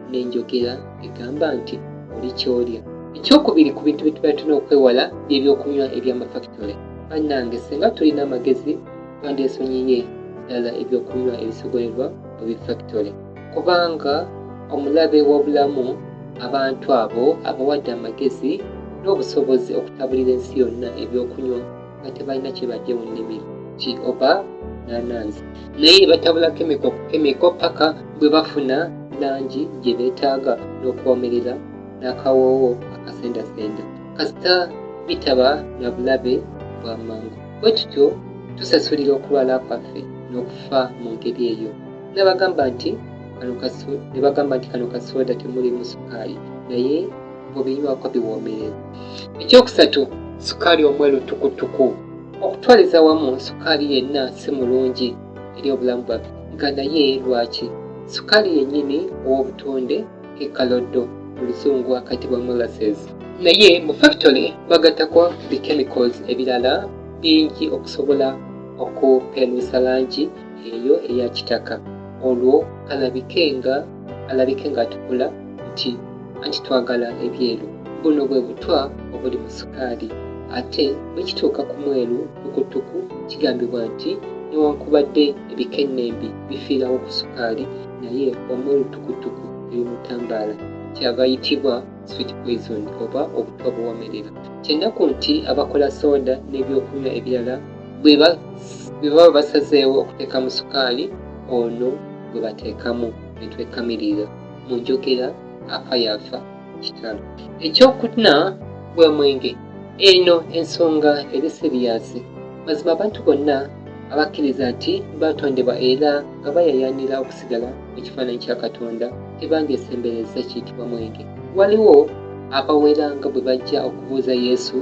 n'enjogera egamba nti oli ky'olya. Ekyokubiri ku bintu bye tubeera tulina okwewala by'ebyokunywa eby'amafakitole. Bannange singa tulina amagezi twandyesonyiye ddala ebyokunywa ebisogolerwa mu bifakitole, kubanga omulabe w'obulamu abantu abo abawadde amagezi n'obusobozi okutabulira ensi yonna ebyokunywa nga tebalina kye bajje mu nnimiro ki oba naanansi, naye batabula kemiko ku kemiko paka bwe bafuna langi gye beetaaga n'okuwoomerera n'akawoowo akasendasenda, kasita bitaba na bulabe bwa mangu. Bwe tutyo tusasulira okulwala kwaffe n'okufa mu ngeri eyo. N'abagamba nti kano ne bagamba nti kano kasooda temulimu sukaali, naye bw'obinywako biwoomerera. Ekyokusatu, sukaali omweru tukutuku. Okutwaliza awamu sukaali yenna si mulungi eri obulamu bwaffe, nga naye lwaki? Sukaali yennyini ow'obutonde ke kaloddo, mu Luzungu akayitibwa molasses. Naye mu factory bagattako bi chemicals ebirala bingi okusobola okupeeruusa langi eyo eya kitaka, olwo kalabike nga alabike ng'atukula nti anti twagala ebyeru. Buno bwe butwa obuli mu sukaali. Ate bwe kituuka ku mweru tukutuku kigambibwa nti newankubadde ebikennembi bifiirawo ku sukaali, naye omweru tukutuku tebimutambaala, kyava ayitibwa sweet poison oba obutwa obuwoomerera. Kyannaku nti abakola sooda n'ebyokunywa ebirala bwe baba basazeewo okuteekamu sukaali ono gwe bateekamu ne twekamirira. Mu njogera afa y'afa. Kitalo. Ekyokuna gwe mwenge. Eno ensonga eri siriyaasi. Mazima abantu bonna abakkiriza nti baatondebwa era nga bayayaanira okusigala mu kifaananyi kya Katonda tebandyesemberezza kiyitibwa mwenge. Waliwo abawera nga bwe bajja okubuuza Yesu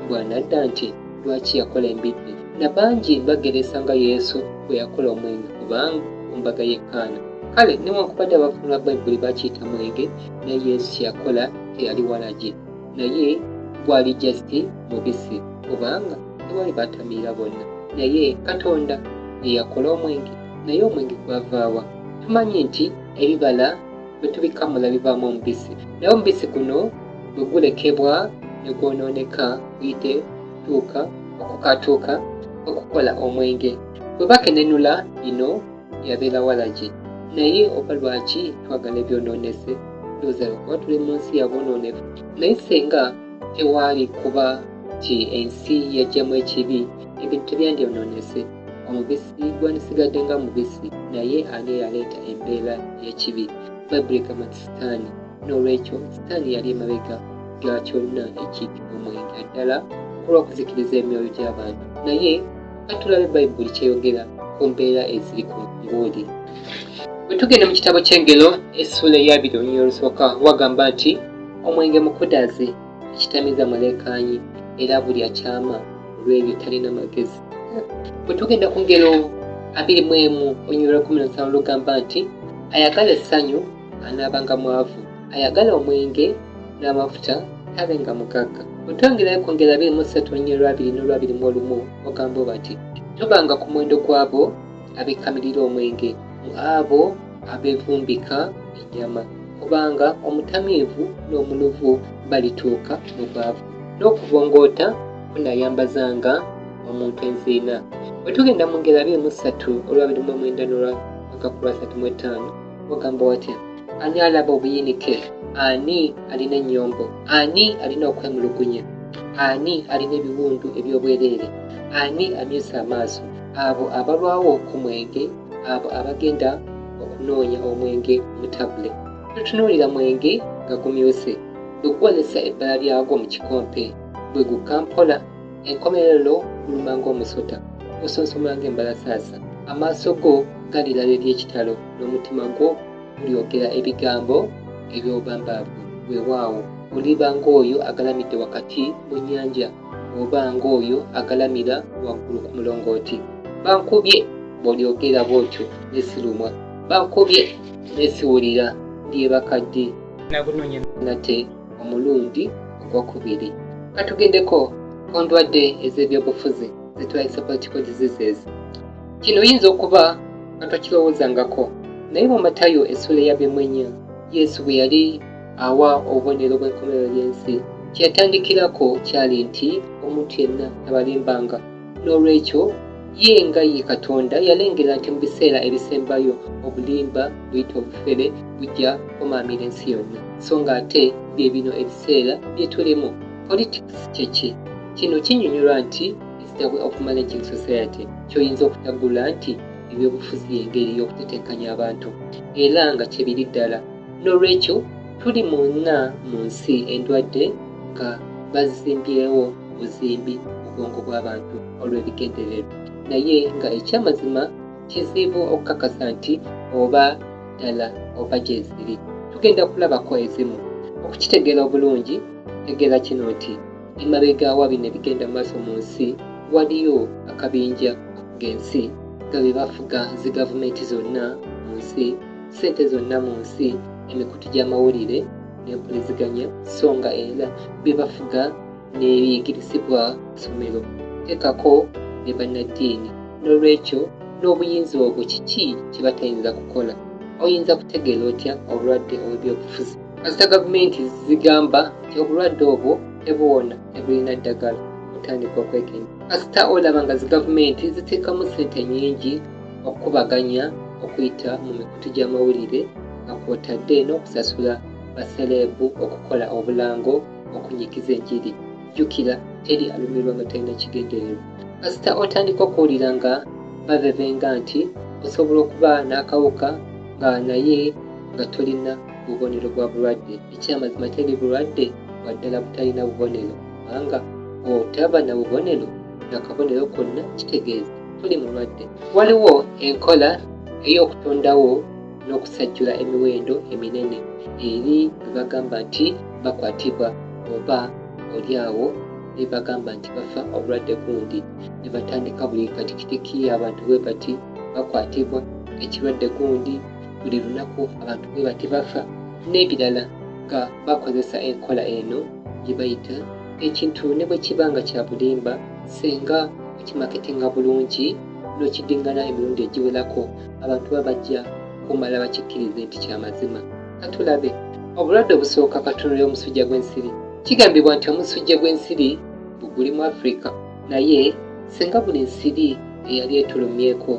bw'anadda nti, Lwaki yakola embidde? Na bangi bageresa nga Yesu bwe yakola omwenge kubanga ku mbaga y'e Kaana. Kale newankubadde abafunula Bayibuli bakiyita mwenge, naye Yesu kye yakola teyali walagi, naye gwali just mubisi, kubanga tewali batamiira bonna. Naye Katonda ye yakola omwenge. Naye omwenge gwavaawa? Tumanyi nti ebibala bwe tubikamula bivaamu omubisi, naye omubisi guno bwe gulekebwa ne gwonooneka guyite tuuka okukatuuka okukola omwenge. Bwe bakenenula bino yabeera walagi. Naye oba lwaki twagala ebyonoonese? Ndowooza lwakuba tuli mu nsi ya bwonoonefu. Naye senga tewaali kuba nti ensi yajjamu ekibi, ebintu tebyandyonoonese. Omubisi gwandisigadde nga mubisi. Naye ani eyaleeta embeera y'ekibi? Bayibuli egamba nti Sitaani. N'olwekyo Sitaani yali emabega ga kyonna ekiyitibwa omwenge, naddala ku lw'okuzikiriza emyoyo gy'abantu. Naye ka tulabe Bayibuli ky'eyogera ku mbeera eziri ku nguuli. Bwe tugenda mu kitabo ky'Engero essuula ey'abiri olunyiriri olusooka wagamba nti omwenge mukudaazi, ekitamiiza muleekaanyi, era buli akyama olw'ebyo talina magezi. Bwe tugenda ku ngero 21 olunyiriri lw'ekumi na musanvu lugamba nti ayagala essanyu anaabanga mwavu, ayagala omwenge n'amafuta tabenga mugagga. Bwe twongerayo ku ngero 23 olunyiriri lw'abiri n'olwabiri mu olumu ogamba bati tobanga ku muwendo gw'abo abekamirira omwenge, mu abo abeevumbika ennyama, kubanga omutamiivu n'omuluvu balituuka mu bwavu, n'okubongoota kunayambazanga omuntu enziina. Bwe tugenda mu ngero 23 olwabiri mu omwenda n'olwaka ku lwasatu mu etaano wagamba watya? Ani alaba obuyinike? Ani alina ennyombo? Ani alina okwemulugunya? Ani alina ebiwundu eby'obwereere? Ani amyusa amaaso? Abo abalwawo ku mwenge, abo abagenda okunoonya omwenge omutabule. Totunuulira mwenge nga gumyuse, bwe gwolesa ebbala lyagwo mu kikompe, bwe gukka mpola, enkomerero guluma ng'omusota, gusonsomola ng'embalasaasa. Amaaso go galiraba eby'ekitalo, n'omutima gwo gulyogera ebigambo eby'obubambaavu. Weewaawo, oliba ng'oyo agalamidde wakati mu nnyanja, oba ng'oyo agalamira waggulu ku mulongooti. Bankubye, bw'olyogera bw'otyo ne sirumwa, bankubye ne siwulira, ndyebaka ddi? Nagunoonya nate omulundi ogwokubiri. Katugendeko ku ndwadde ez'ebyobufuzi zetwayise political diseases. Kino oyinza okuba nga tokirowoozangako, naye mu Matayo essuula eya bimwenya, Yesu bwe yali awa obubonero bw'enkomerero y'ensi, kye yatandikirako kyali nti omuntu yenna tabalimbanga. N'olwekyo ye nga ye Katonda yalengera nti mu biseera ebisembayo obulimba buyite obufere bujja kumaamira ensi yonna, so nga ate bye bino ebiseera bye tulimu. Politics kye ki? Kino kinnyonnyolwa nti is the way of managing society, ky'oyinza okutagula nti ebyobufuzi y'engeri y'okutetenkanya abantu, era nga kye biri ddala. N'olwekyo tuli mwenna mu nsi endwadde nga bazimbyewo buzimbi mu bwongo bw'abantu olw'ebigendererwa, naye nga ekyamazima kizibu okukakasa nti oba ddala oba gyeziri. Tugenda kulabako ezimu. Okukitegeera obulungi, tegeera kino nti emabega wa bino ebigenda mu maaso mu nsi waliyo akabinja g'ensi nga be bafuga zi gavumenti zonna mu nsi, ssente zonna mu nsi, emikutu gy'amawulire n'empuliziganya, so nga era be bafuga n'ebiyigirizibwa ku ssomero, teekako ne bannaddiini. N'olwekyo n'obuyinza obwo kiki kye batayinza kukola? Oyinza kutegeera otya obulwadde obw'ebyobufuzi? Kasita gavumenti zigamba nti obulwadde obwo tebuwona, tebulina ddagala, otandika okwekengera. Kasita olaba nga zi gavumenti ziteekamu ssente nnyingi okukubaganya okuyita mu mikutu gy'amawulire nga kw'otadde n'okusasula basereebu okukola obulango okunyikiza enjiri, jjukira teri alumirwa nga talina kigendererwa. Kasita otandika okuwulira nga bavevenga nti osobola okuba n'akawuka nga naye nga tolina bubonero bwa bulwadde, ekyamazima teri bulwadde bwa ddala butalina bubonero, kubanga bw'otaba na bubonero na kabonero konna kitegeeza toli mulwadde. Waliwo enkola ey'okutondawo n'okusajjula emiwendo eminene eri be bagamba nti bakwatibwa oba oli awo Nebagamba nti bafa obulwadde gundi, ne batandika buli katikitiki abantu bwe bati bakwatibwa ekirwadde gundi, buli lunaku abantu bwe bati bafa n'ebirala, nga bakozesa enkola eno gye bayita ekintu ne bwe kiba nga kya bulimba, singa okimaketinga bulungi n'okiddingana emirundi egiwerako, abantu baba bajja kumala bakikkirize nti kya mazima. Katulabe obulwadde obusooka, katunule omusujja gw'ensiri. Kigambibwa nti omusujja gw'ensiri guli mu Afrika, naye singa buli nsiri eyali etulumyeko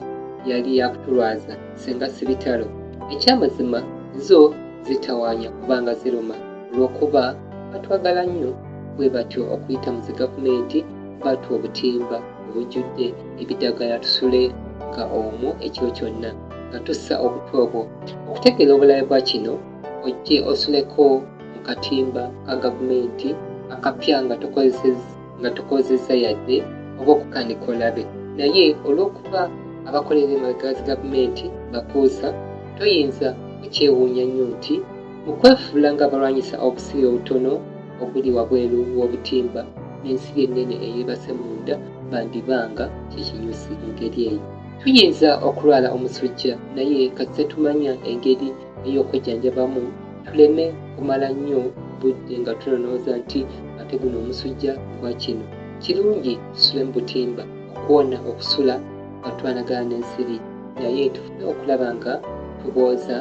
yali yakutulwaza, singa si bitalo. Ekyamazima zo zitawaanya kubanga ziruma olw'okuba batwagala nnyo bwe batyo okuyita mu zi gavumenti batuwa obutimba obujjudde ebidagala tusule nga omwo ekiro kyonna nga tussa obutwa obwo. Okutegeera obulabe bwa kino, ojje osuleko mu katimba ka gavumenti akapya nga tokozesa yadde oba okukanika olabe. Naye olw'okuba abakolera emabega zi gavumenti bakuusa, toyinza kukyewuunya nnyo nti mu kwefuula nga balwanyisa obusiri obutono obuli wabweru w'obutimba n'ensiri ennene eyeebase munda, bandibanga kyekinyusi mu ngeri eyo. Tuyinza okulwala omusujja, naye kasita tumanya engeri ey'okwejjanjabamu tuleme kumala nnyo budde nga tunonooza nti ate guno omusujja gwa kino. Kirungi tusule mu butimba okuwona okusula nga twanagana n'ensiri, naye tufube okulaba nga tubooza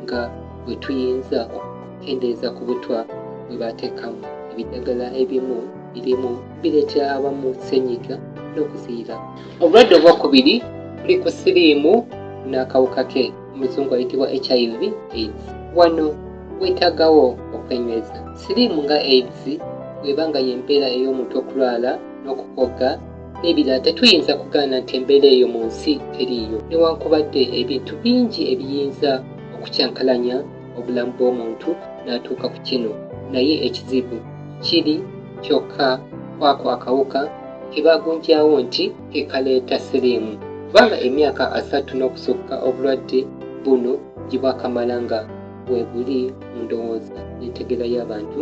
nga bwe tuyinza okukendeeza ku butwa bwe bateekamu. Ebidagala ebimu birimu bireetera abamu ssenyiga n'okuziyira. Obulwadde obwokubiri buli ku siriimu n'akawuka ke omuzungu ayitibwa HIV AIDS. Wano weetaagawo okwenyweza. Siriimu nga AIDS bw'eba nga y'embeera ey'omuntu okulwala n'okukogga n'ebirala, tetuyinza kugaana nti embeera eyo mu nsi teriiyo, newankubadde ebintu bingi ebiyinza okukyankalanya obulamu bw'omuntu n'atuuka ku kino. Naye ekizibu kiri kyokka kwako akawuka ke bagunjaawo nti ke kaleeta siriimu, kubanga emyaka 30 n'okusukka obulwadde buno gye bwakamala nga weebuli mu ndowooza n'entegeera y'abantu,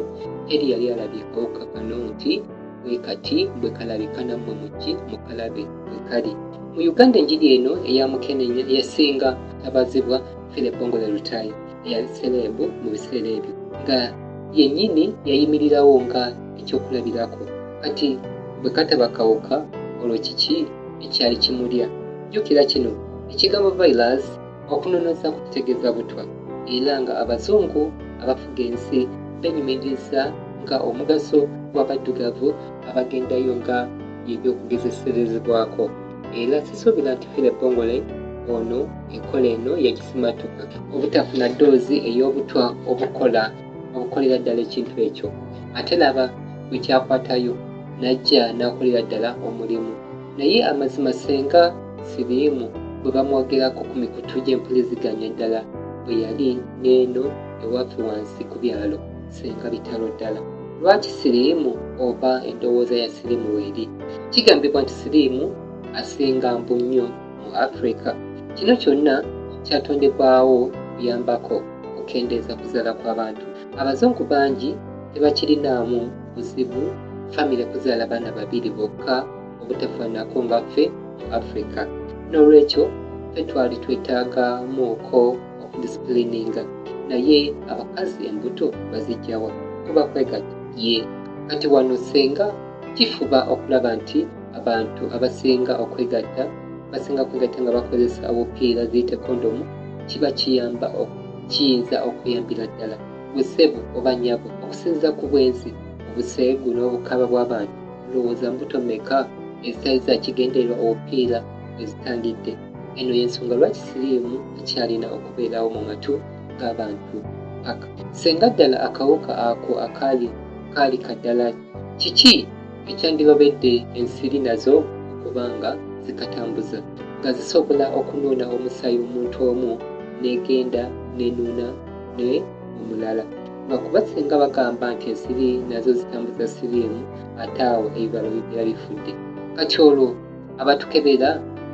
teri yali alabye kawuka kano nti bwe kati bwe kalabika, nammwe mujje mukalabe bwe kali. Mu Uganda enjiri eno eya mukenenya yasinga kutabazibwa Philip Bongole Lutaaya eyali sereebu mu biseera ebyo, nga yennyini yayimirirawo nga ekyokulabirako. Kati bwe kataba kawuka, olwo kiki ekyali kimulya? Jjukira kino, ekigambo virus okunonoza kutegeeza butwa, era nga abazungu abafuga ensi benyumiriza nga omugaso gw'abaddugavu abagendayo nga y'ebyokugezeserezebwako. Era sisuubira nti Philip Bongole ono enkola eno yagisimatuka obutafuna ddoozi ey'obutwa obukola obukolera ddala ekintu ekyo. Ate laba bwe kyakwatayo n'ajja n'akolera ddala omulimu. Naye amazima senga siriimu bwe bamwogerako ku mikutu gy'empuliziganya ddala bwe yali n'eno ewaffe wansi ku byalo, senga bitalo ddala. Lwaki siriimu oba endowooza ya siriimu weeri? Kigambibwa nti siriimu asinga mbu nnyo mu Afrika. Kino kyonna kyatondebwawo kuyambako okukendeeza kuzaala kw'abantu. Abazungu bangi tebakirinaamu buzibu famire kuzaala baana babiri bokka, obutafaananako nga ffe mu Afrika. N'olwekyo ffe twali twetaagamuuko okudisipulininga, naye abakazi embuto bazijjawa? Kuba kwegatta ye. Kati wano senga kifuba okulaba nti abantu abasinga okwegatta basinga kwegatta nga bakozesa obupiira ziyite kondomu, kiba kiyamba kiyinza okuyambira ddala. Gwe ssebo oba nnyabo, okusinziira ku bwenzi, obuseegu n'obukaba bw'abantu, olowooza mbuto mmeka ezitali za kigendererwa obupiira bwe zitangidde? Eno y'ensonga lwaki siriimu akyalina okubeerawo mu matu g'abantu paka. Senga ddala akawuka ako akaali kaali kaddala, kiki ekyandirobedde ensiri nazo okuba nga zikatambuza, nga zisobola okunuuna omusaayi mu muntu omu n'egenda n'enuuna ne mu mulala? Nga kuba singa bagamba nti ensiri nazo zitambuza siriimu, ate awo ebibalo bibeera bifudde. Kati olwo abatukebera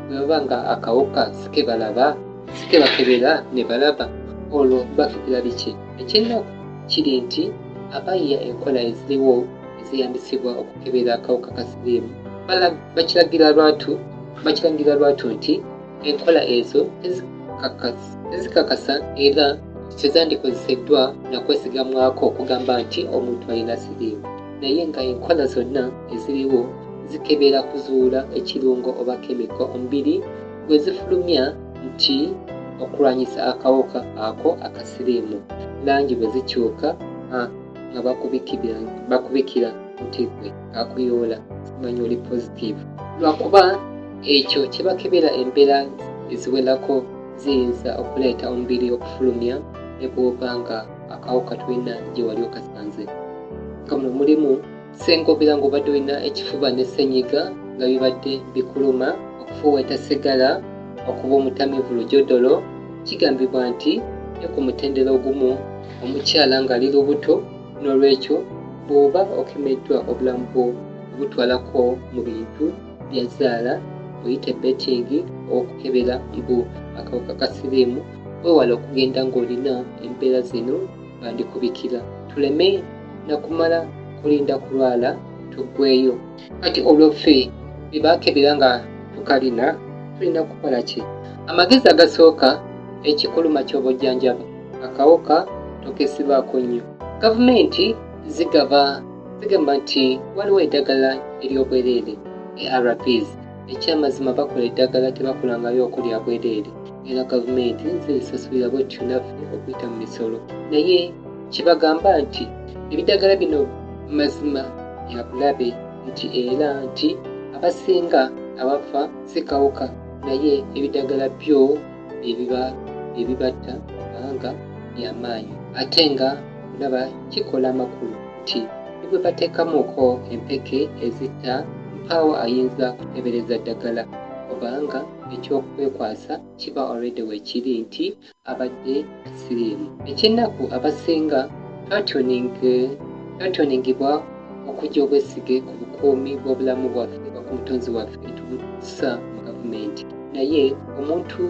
bwe baba nga akawuka sikebalaba sikebakebera ne balaba, olwo bakebera biki? Ekyennaku kiri nti abayiya enkola eziriwo ezeyambisibwa okukebera akawuka ka siriimu bakirangira lwatu nti enkola ezo tezikakasa era tezandikozeseddwa na kwesigamwako okugamba nti omuntu alina siriimu. Naye nga enkola zonna eziriwo zikebera kuzuula ekirungo oba kemiko omubiri gwe zifulumya nti okulwanyisa akawuka ako akasiriimu. Langi bwe zikyuka nga bakubikira nti gwe kakuyoola simanyi oli positive. Lwakuba ekyo kye bakebera embeera eziwerako ziyinza okuleeta omubiri okufulumya ne bw'oba nga akawuka tolina gye wali okasanze. Nga muno mulimu ssengobeera ng'obadde olina ekifuba ne ssenyiga nga bibadde bikuluma, okufuuweeta sigala, okuba omutamiivu lujodolo. Kigambibwa nti ne ku mutendera ogumu omukyala ng'ali lubuto. N'olwekyo bw'oba okemeddwa obulamu bwo obutwalako mu bintu bya zzaala, oyite betting okukebera mbu akawuka ka siriimu, weewale okugenda ng'olina embeera zino, bandikubikira. Tuleme nakumala kulinda kulwala tuggweyo. Kati olwo ffe bye baakebera nga tukalina tulina kukola ki? Amagezi agasooka, ekikuluma ky'oba ojjanjaba, akawuka tokesibaako nnyo. Gavumenti zigaba zigamba nti waliwo eddagala ery'obwereere, ARVs. Ekyamazima bakola eddagala tebakolangayo okulya bwereere, era gavumenti zirisasulira bwetyo naffe okuyita mu misolo. Naye kibagamba nti ebiddagala bino mazima bya bulabe, nti era nti abasinga abafa si kawuka naye ebiddagala byo bye bibatta kubanga byamaanyi. Ate nga olaba kikola amakulu nti ne bwe bateekamuko empeke ezitta, mpaawo ayinza kuteebereza ddagala, kubanga ekyokwekwasa kiba already weekiri nti abadde siriimu. Ekyennaku, abasinga twatyoningibwa okuggya obwesige ku bukuumi bw'obulamu bwaffe ku mutonzi waffe ne tubussa mu gavumenti. Naye omuntu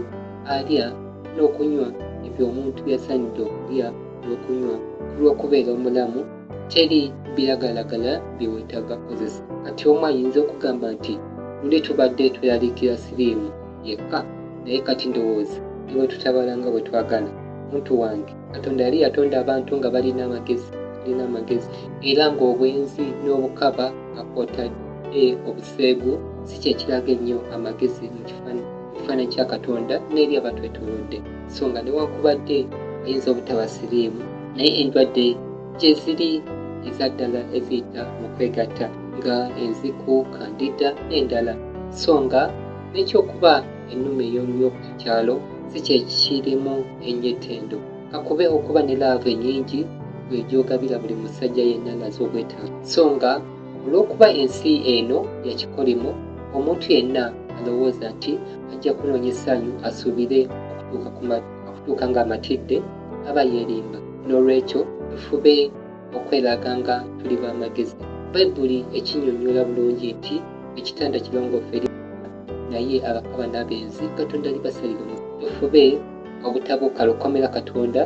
alya n'okunywa ebyo omuntu by'asaanidde okulya n'okunywa ku lw'okubeera omulamu, teri biragalalagala bye weetaaga kukozesa. Kati omu ayinza okugamba nti luli tubadde tweraliikirira siriimu yekka, naye kati ndowooza ne bwe tutabala nga bwe twagala. Muntu wange, Katonda yali yatonda abantu nga balina amagezi, balina amagezi, era ng'obwenzi n'obukaba nga kw'otadde obuseegu si kye kiraga ennyo amagezi mu kifaananyi kya Katonda n'eri abatwetoolodde. So nga newankubadde ayinza obutaba siriimu, naye endwadde gye ziri eza ddala eziyita mu kwegatta nga enziku, kandida n'endala. So nga n'ekyokuba ennume ey'olulyo ku kyalo si kye kirimu ennyo ettendo. Kakube okuba ne love ennyingi gwe gy'ogabira buli musajja yenna alaze obwetaavu. So nga olw'okuba ensi eno ya kikolimo, omuntu yenna alowooza nti ajja kunoonya essanyu asuubire okutuuka ng'amatidde aba yeerimba. N'olwekyo tufube okweraga nga tuli b'amagezi. Bayibuli ekinnyonnyola bulungi nti ekitanda kirongoofu eri, naye abakaba n'abenzi Katonda alibasalira omu. Tufube obutabuuka lukomera Katonda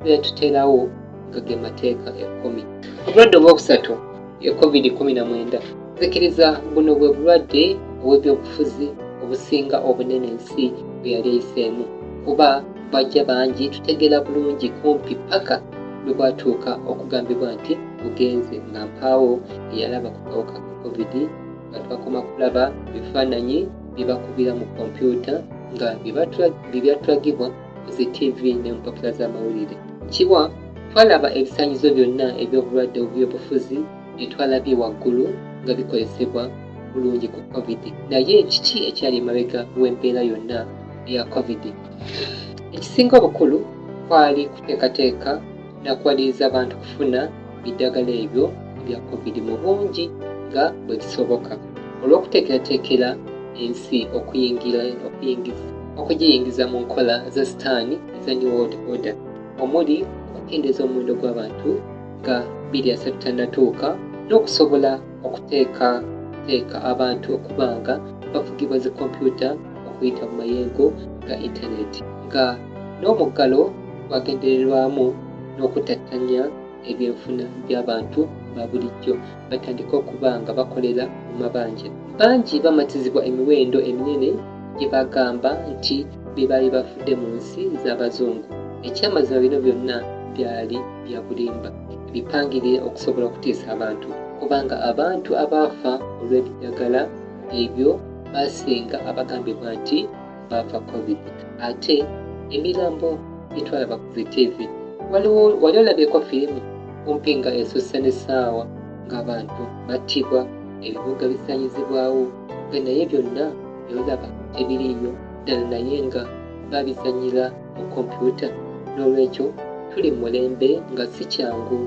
lwe yatuteerawo nga ge mateeka 10. Obulwadde obwokusatu ye COVID-19. Nzikiriza buno bwe bulwadde obw'ebyobufuzi obusinga obunene ensi bwe yali eyiseemu, kuba bajja bangi tutegeera bulungi kumpi paka lwe bwatuuka okugambibwa nti bugenze nga mpaawo eyalaba ku kawuka ka COVID, nga twakoma kulaba bifaananyi bye bakubira mu kompyuta nga bye byatulagibwa ku zi TV ne mu mpapula z'amawulire. Kiwa twalaba ebisaanyizo byonna eby'obulwadde obw'ebyobufuzi bye twalabye waggulu nga bikozesebwa bulungi ku COVID. Naye kiki ekyali emabega w'embeera yonna eya COVID? Ekisinga obukulu kwali kuteekateeka na kuwaliriza abantu kufuna biddagala ebyo ebya COVID mu bungi nga bwe kisoboka, olw'okuteekerateekera ensi okugiyingiza mu nkola za sitaani eza New World Order, omuli okukendeeza omuwendo gw'abantu nga 2030 tannatuuka, n'okusobola okuteekateeka abantu okuba nga bafugibwa zi kompyuta okuyita mu mayengo ga intaneti, nga n'omuggalo gwagendererwamu n'okutattanya ebyenfuna by'abantu. ba bulijjo batandike okuba nga bakolera mu mabanja. Bangi bamatizibwa emiwendo eminene gye bagamba nti be baali bafudde mu nsi z'Abazungu. Ekyamazima bino byonna byali bya bulimba ebipangirire okusobola okutiisa abantu, kubanga abantu abaafa olw'eddagala ebyo basinga abagambibwa nti baafa Covid. Ate emirambo gye twalaba ku zi ttiivi, waliwo wali olabyeko firimu kumpi nga esusse n'essaawa ng'abantu battibwa, ebibuga bisaanyizibwawo, nga naye byonna by'olaba tebiriiyo ddala naye nga babizannyira mu kompyuta. N'olwekyo tuli mu mulembe nga si kyangu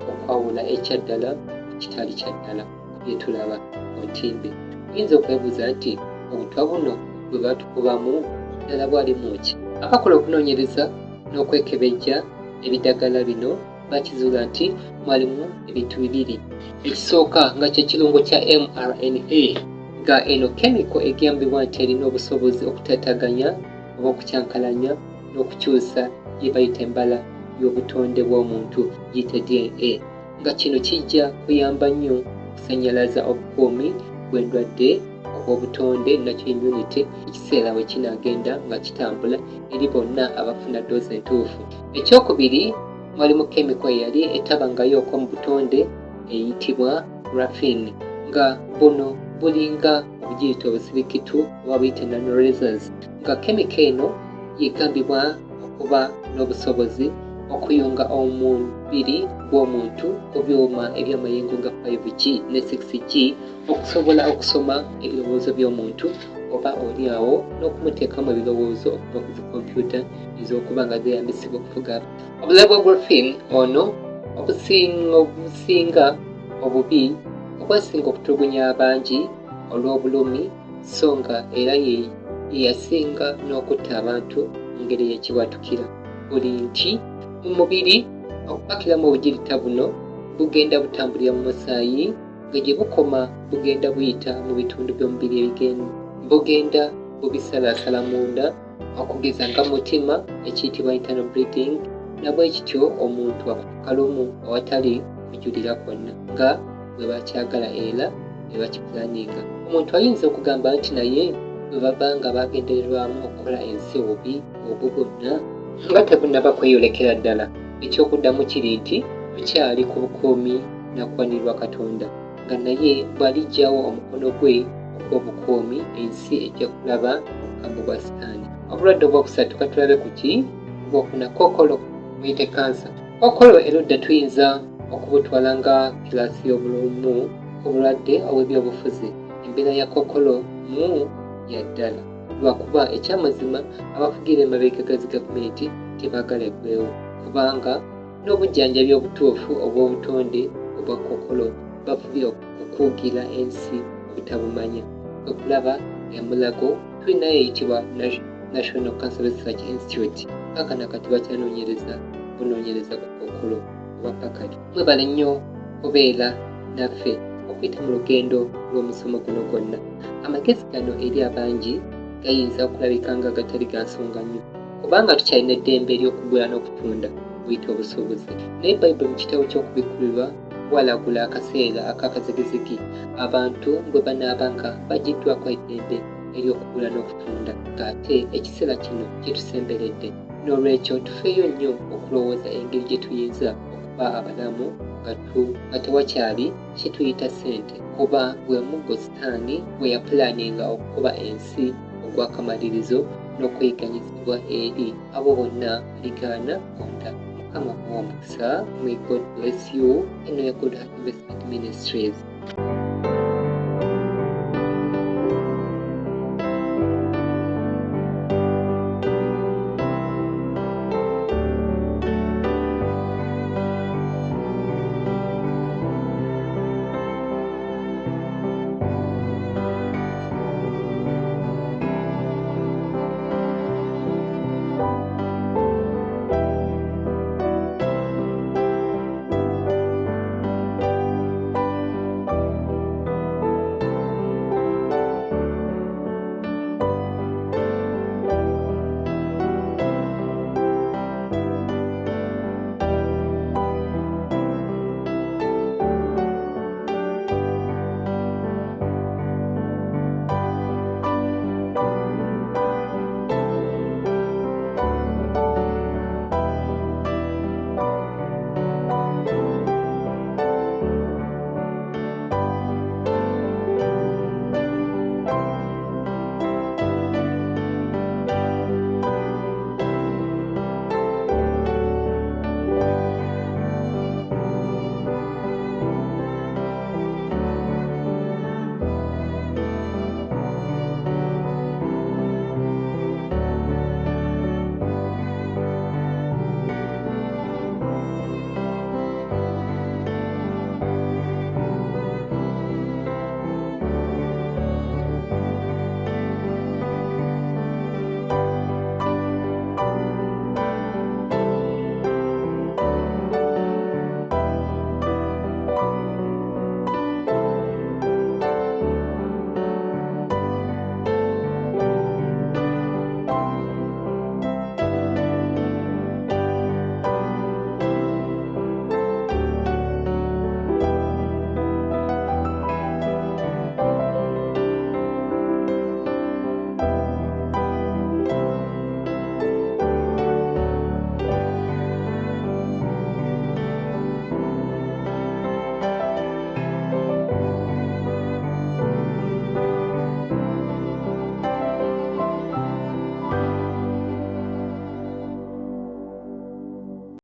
okwawula ekya ddala ku kitali kya ddala ku bye tulaba ku ntimbe. Oyinza okwebuuza nti obutwa buno bwe batukubamu ddala bwalimu ki? Abakola okunoonyereza n'okwekebejja ebidagala bino bakizuula nti mwalimu ebintu bibiri. Ekisooka nga kye kirungo kya mRNA nga eno kemiko egambibwa nti erina obusobozi okutaataganya oba okukyankalanya n'okukyusa gye bayita embala y'obutonde bw'omuntu giyite DNA nga kino kijja kuyamba nnyo okusannyalaza obukuumi bw'endwadde obw'obutonde natural immunity ekiseera bwe kinaagenda nga kitambula eri bonna abafuna ddoozi entuufu. Ekyokubiri mwalimu kemiko eyali etabangayooko mu butonde eyitibwa graphene nga buno bulinga obugiyita obusirikitu oba buyite nanorazors nga kemiko eno yegambibwa okuba n'obusobozi okuyunga omubiri gw'omuntu ku byuma eby'amayengo nga 5G ne 6G okusobola okusoma ebirowoozo by'omuntu oba oli awo n'okumuteekamu ebirowoozo okuva ku zi kompyuta ez'okuba nga zeeyambisibwa okufuga obulabe bwa graphene ono obusinga obubi obwasinga okutulugunya abangi olw'obulumi so nga era ye yasinga n'okutta abantu mu ngeri y'ekibwatukira buli nti mu mubiri okupakiramu obugirita buno bugenda butambulira mu musaayi nga gye bukoma bugenda buyita mu bitundu by'omubiri ebigenda bugenda bubisalaasala munda okugeza nga mutima ekiyitibwa internal bleeding nabwe kityo omuntu akutuka lumu awatali kujulira kwonna nga bwe bakyagala era bwe bakipulaninga. Omuntu ayinza okugamba nti naye bwe baba nga bagendererwamu okukola ensi obubi obwo bwonna nga tebunnaba kweyolekera ddala, eky'okuddamu kiri nti tukyali ku bukuumi na kuwanirirwa Katonda, nga naye bw'aliggyawo omukono gwe ogw'obukuumi ensi ejja kulaba obukambwe bwa Sitaani. Obulwadde obwokusatu katulabe ku ki? Obwokuna, kookolo, muyite kansa. Kookolo erudda tuyinza okubutwala nga kiraasi y'obulumu ku bulwadde obw'ebyobufuzi. Embeera ya kookolo mu ya ddala lwakuba ekyamazima abafugira emabega ga zi gavumenti tebaagala eggwewo kubanga n'obujjanjabi obutuufu obw'obutonde obwa kookolo bafubye okukugira ensi obutabumanya. Kwe kulaba e Mulago tulinayo eyitibwa National Cancer Research Institute paka nakati bakyanoonyereza bunoonyereza ku kookolo oba pakadi. Mwebale nnyo kubeera naffe okuyita mu lugendo lw'omusomo guno gwonna. Amagezi gano eri abangi gayinza okulabika nga gatali ga nsonga nnyo kubanga tukyalina eddembe ery'okugula n'okutunda buyite obusuubuzi. Naye Bayibuli mu kitabo ky'Okubikkulirwa walagula akaseera ak'akazigizigi abantu bwe banaaba nga baggyiddwako eddembe ery'okugula n'okutunda ng'ate ekiseera kino kitusemberedde. N'olwekyo tufeeyo nnyo okulowooza engeri gye tuyinza okuba abalamu nga tewakyali kye tuyita ssente kuba gwe muggo Sitaani gwe yapulaaninga okukuba ensi ogw'akamalirizo n'okuyigganyizibwa eri abo bonna aligaana Katonda. Mukama akuwe omukisa. May God bless you. Eno ya Good Heart Investment Ministries.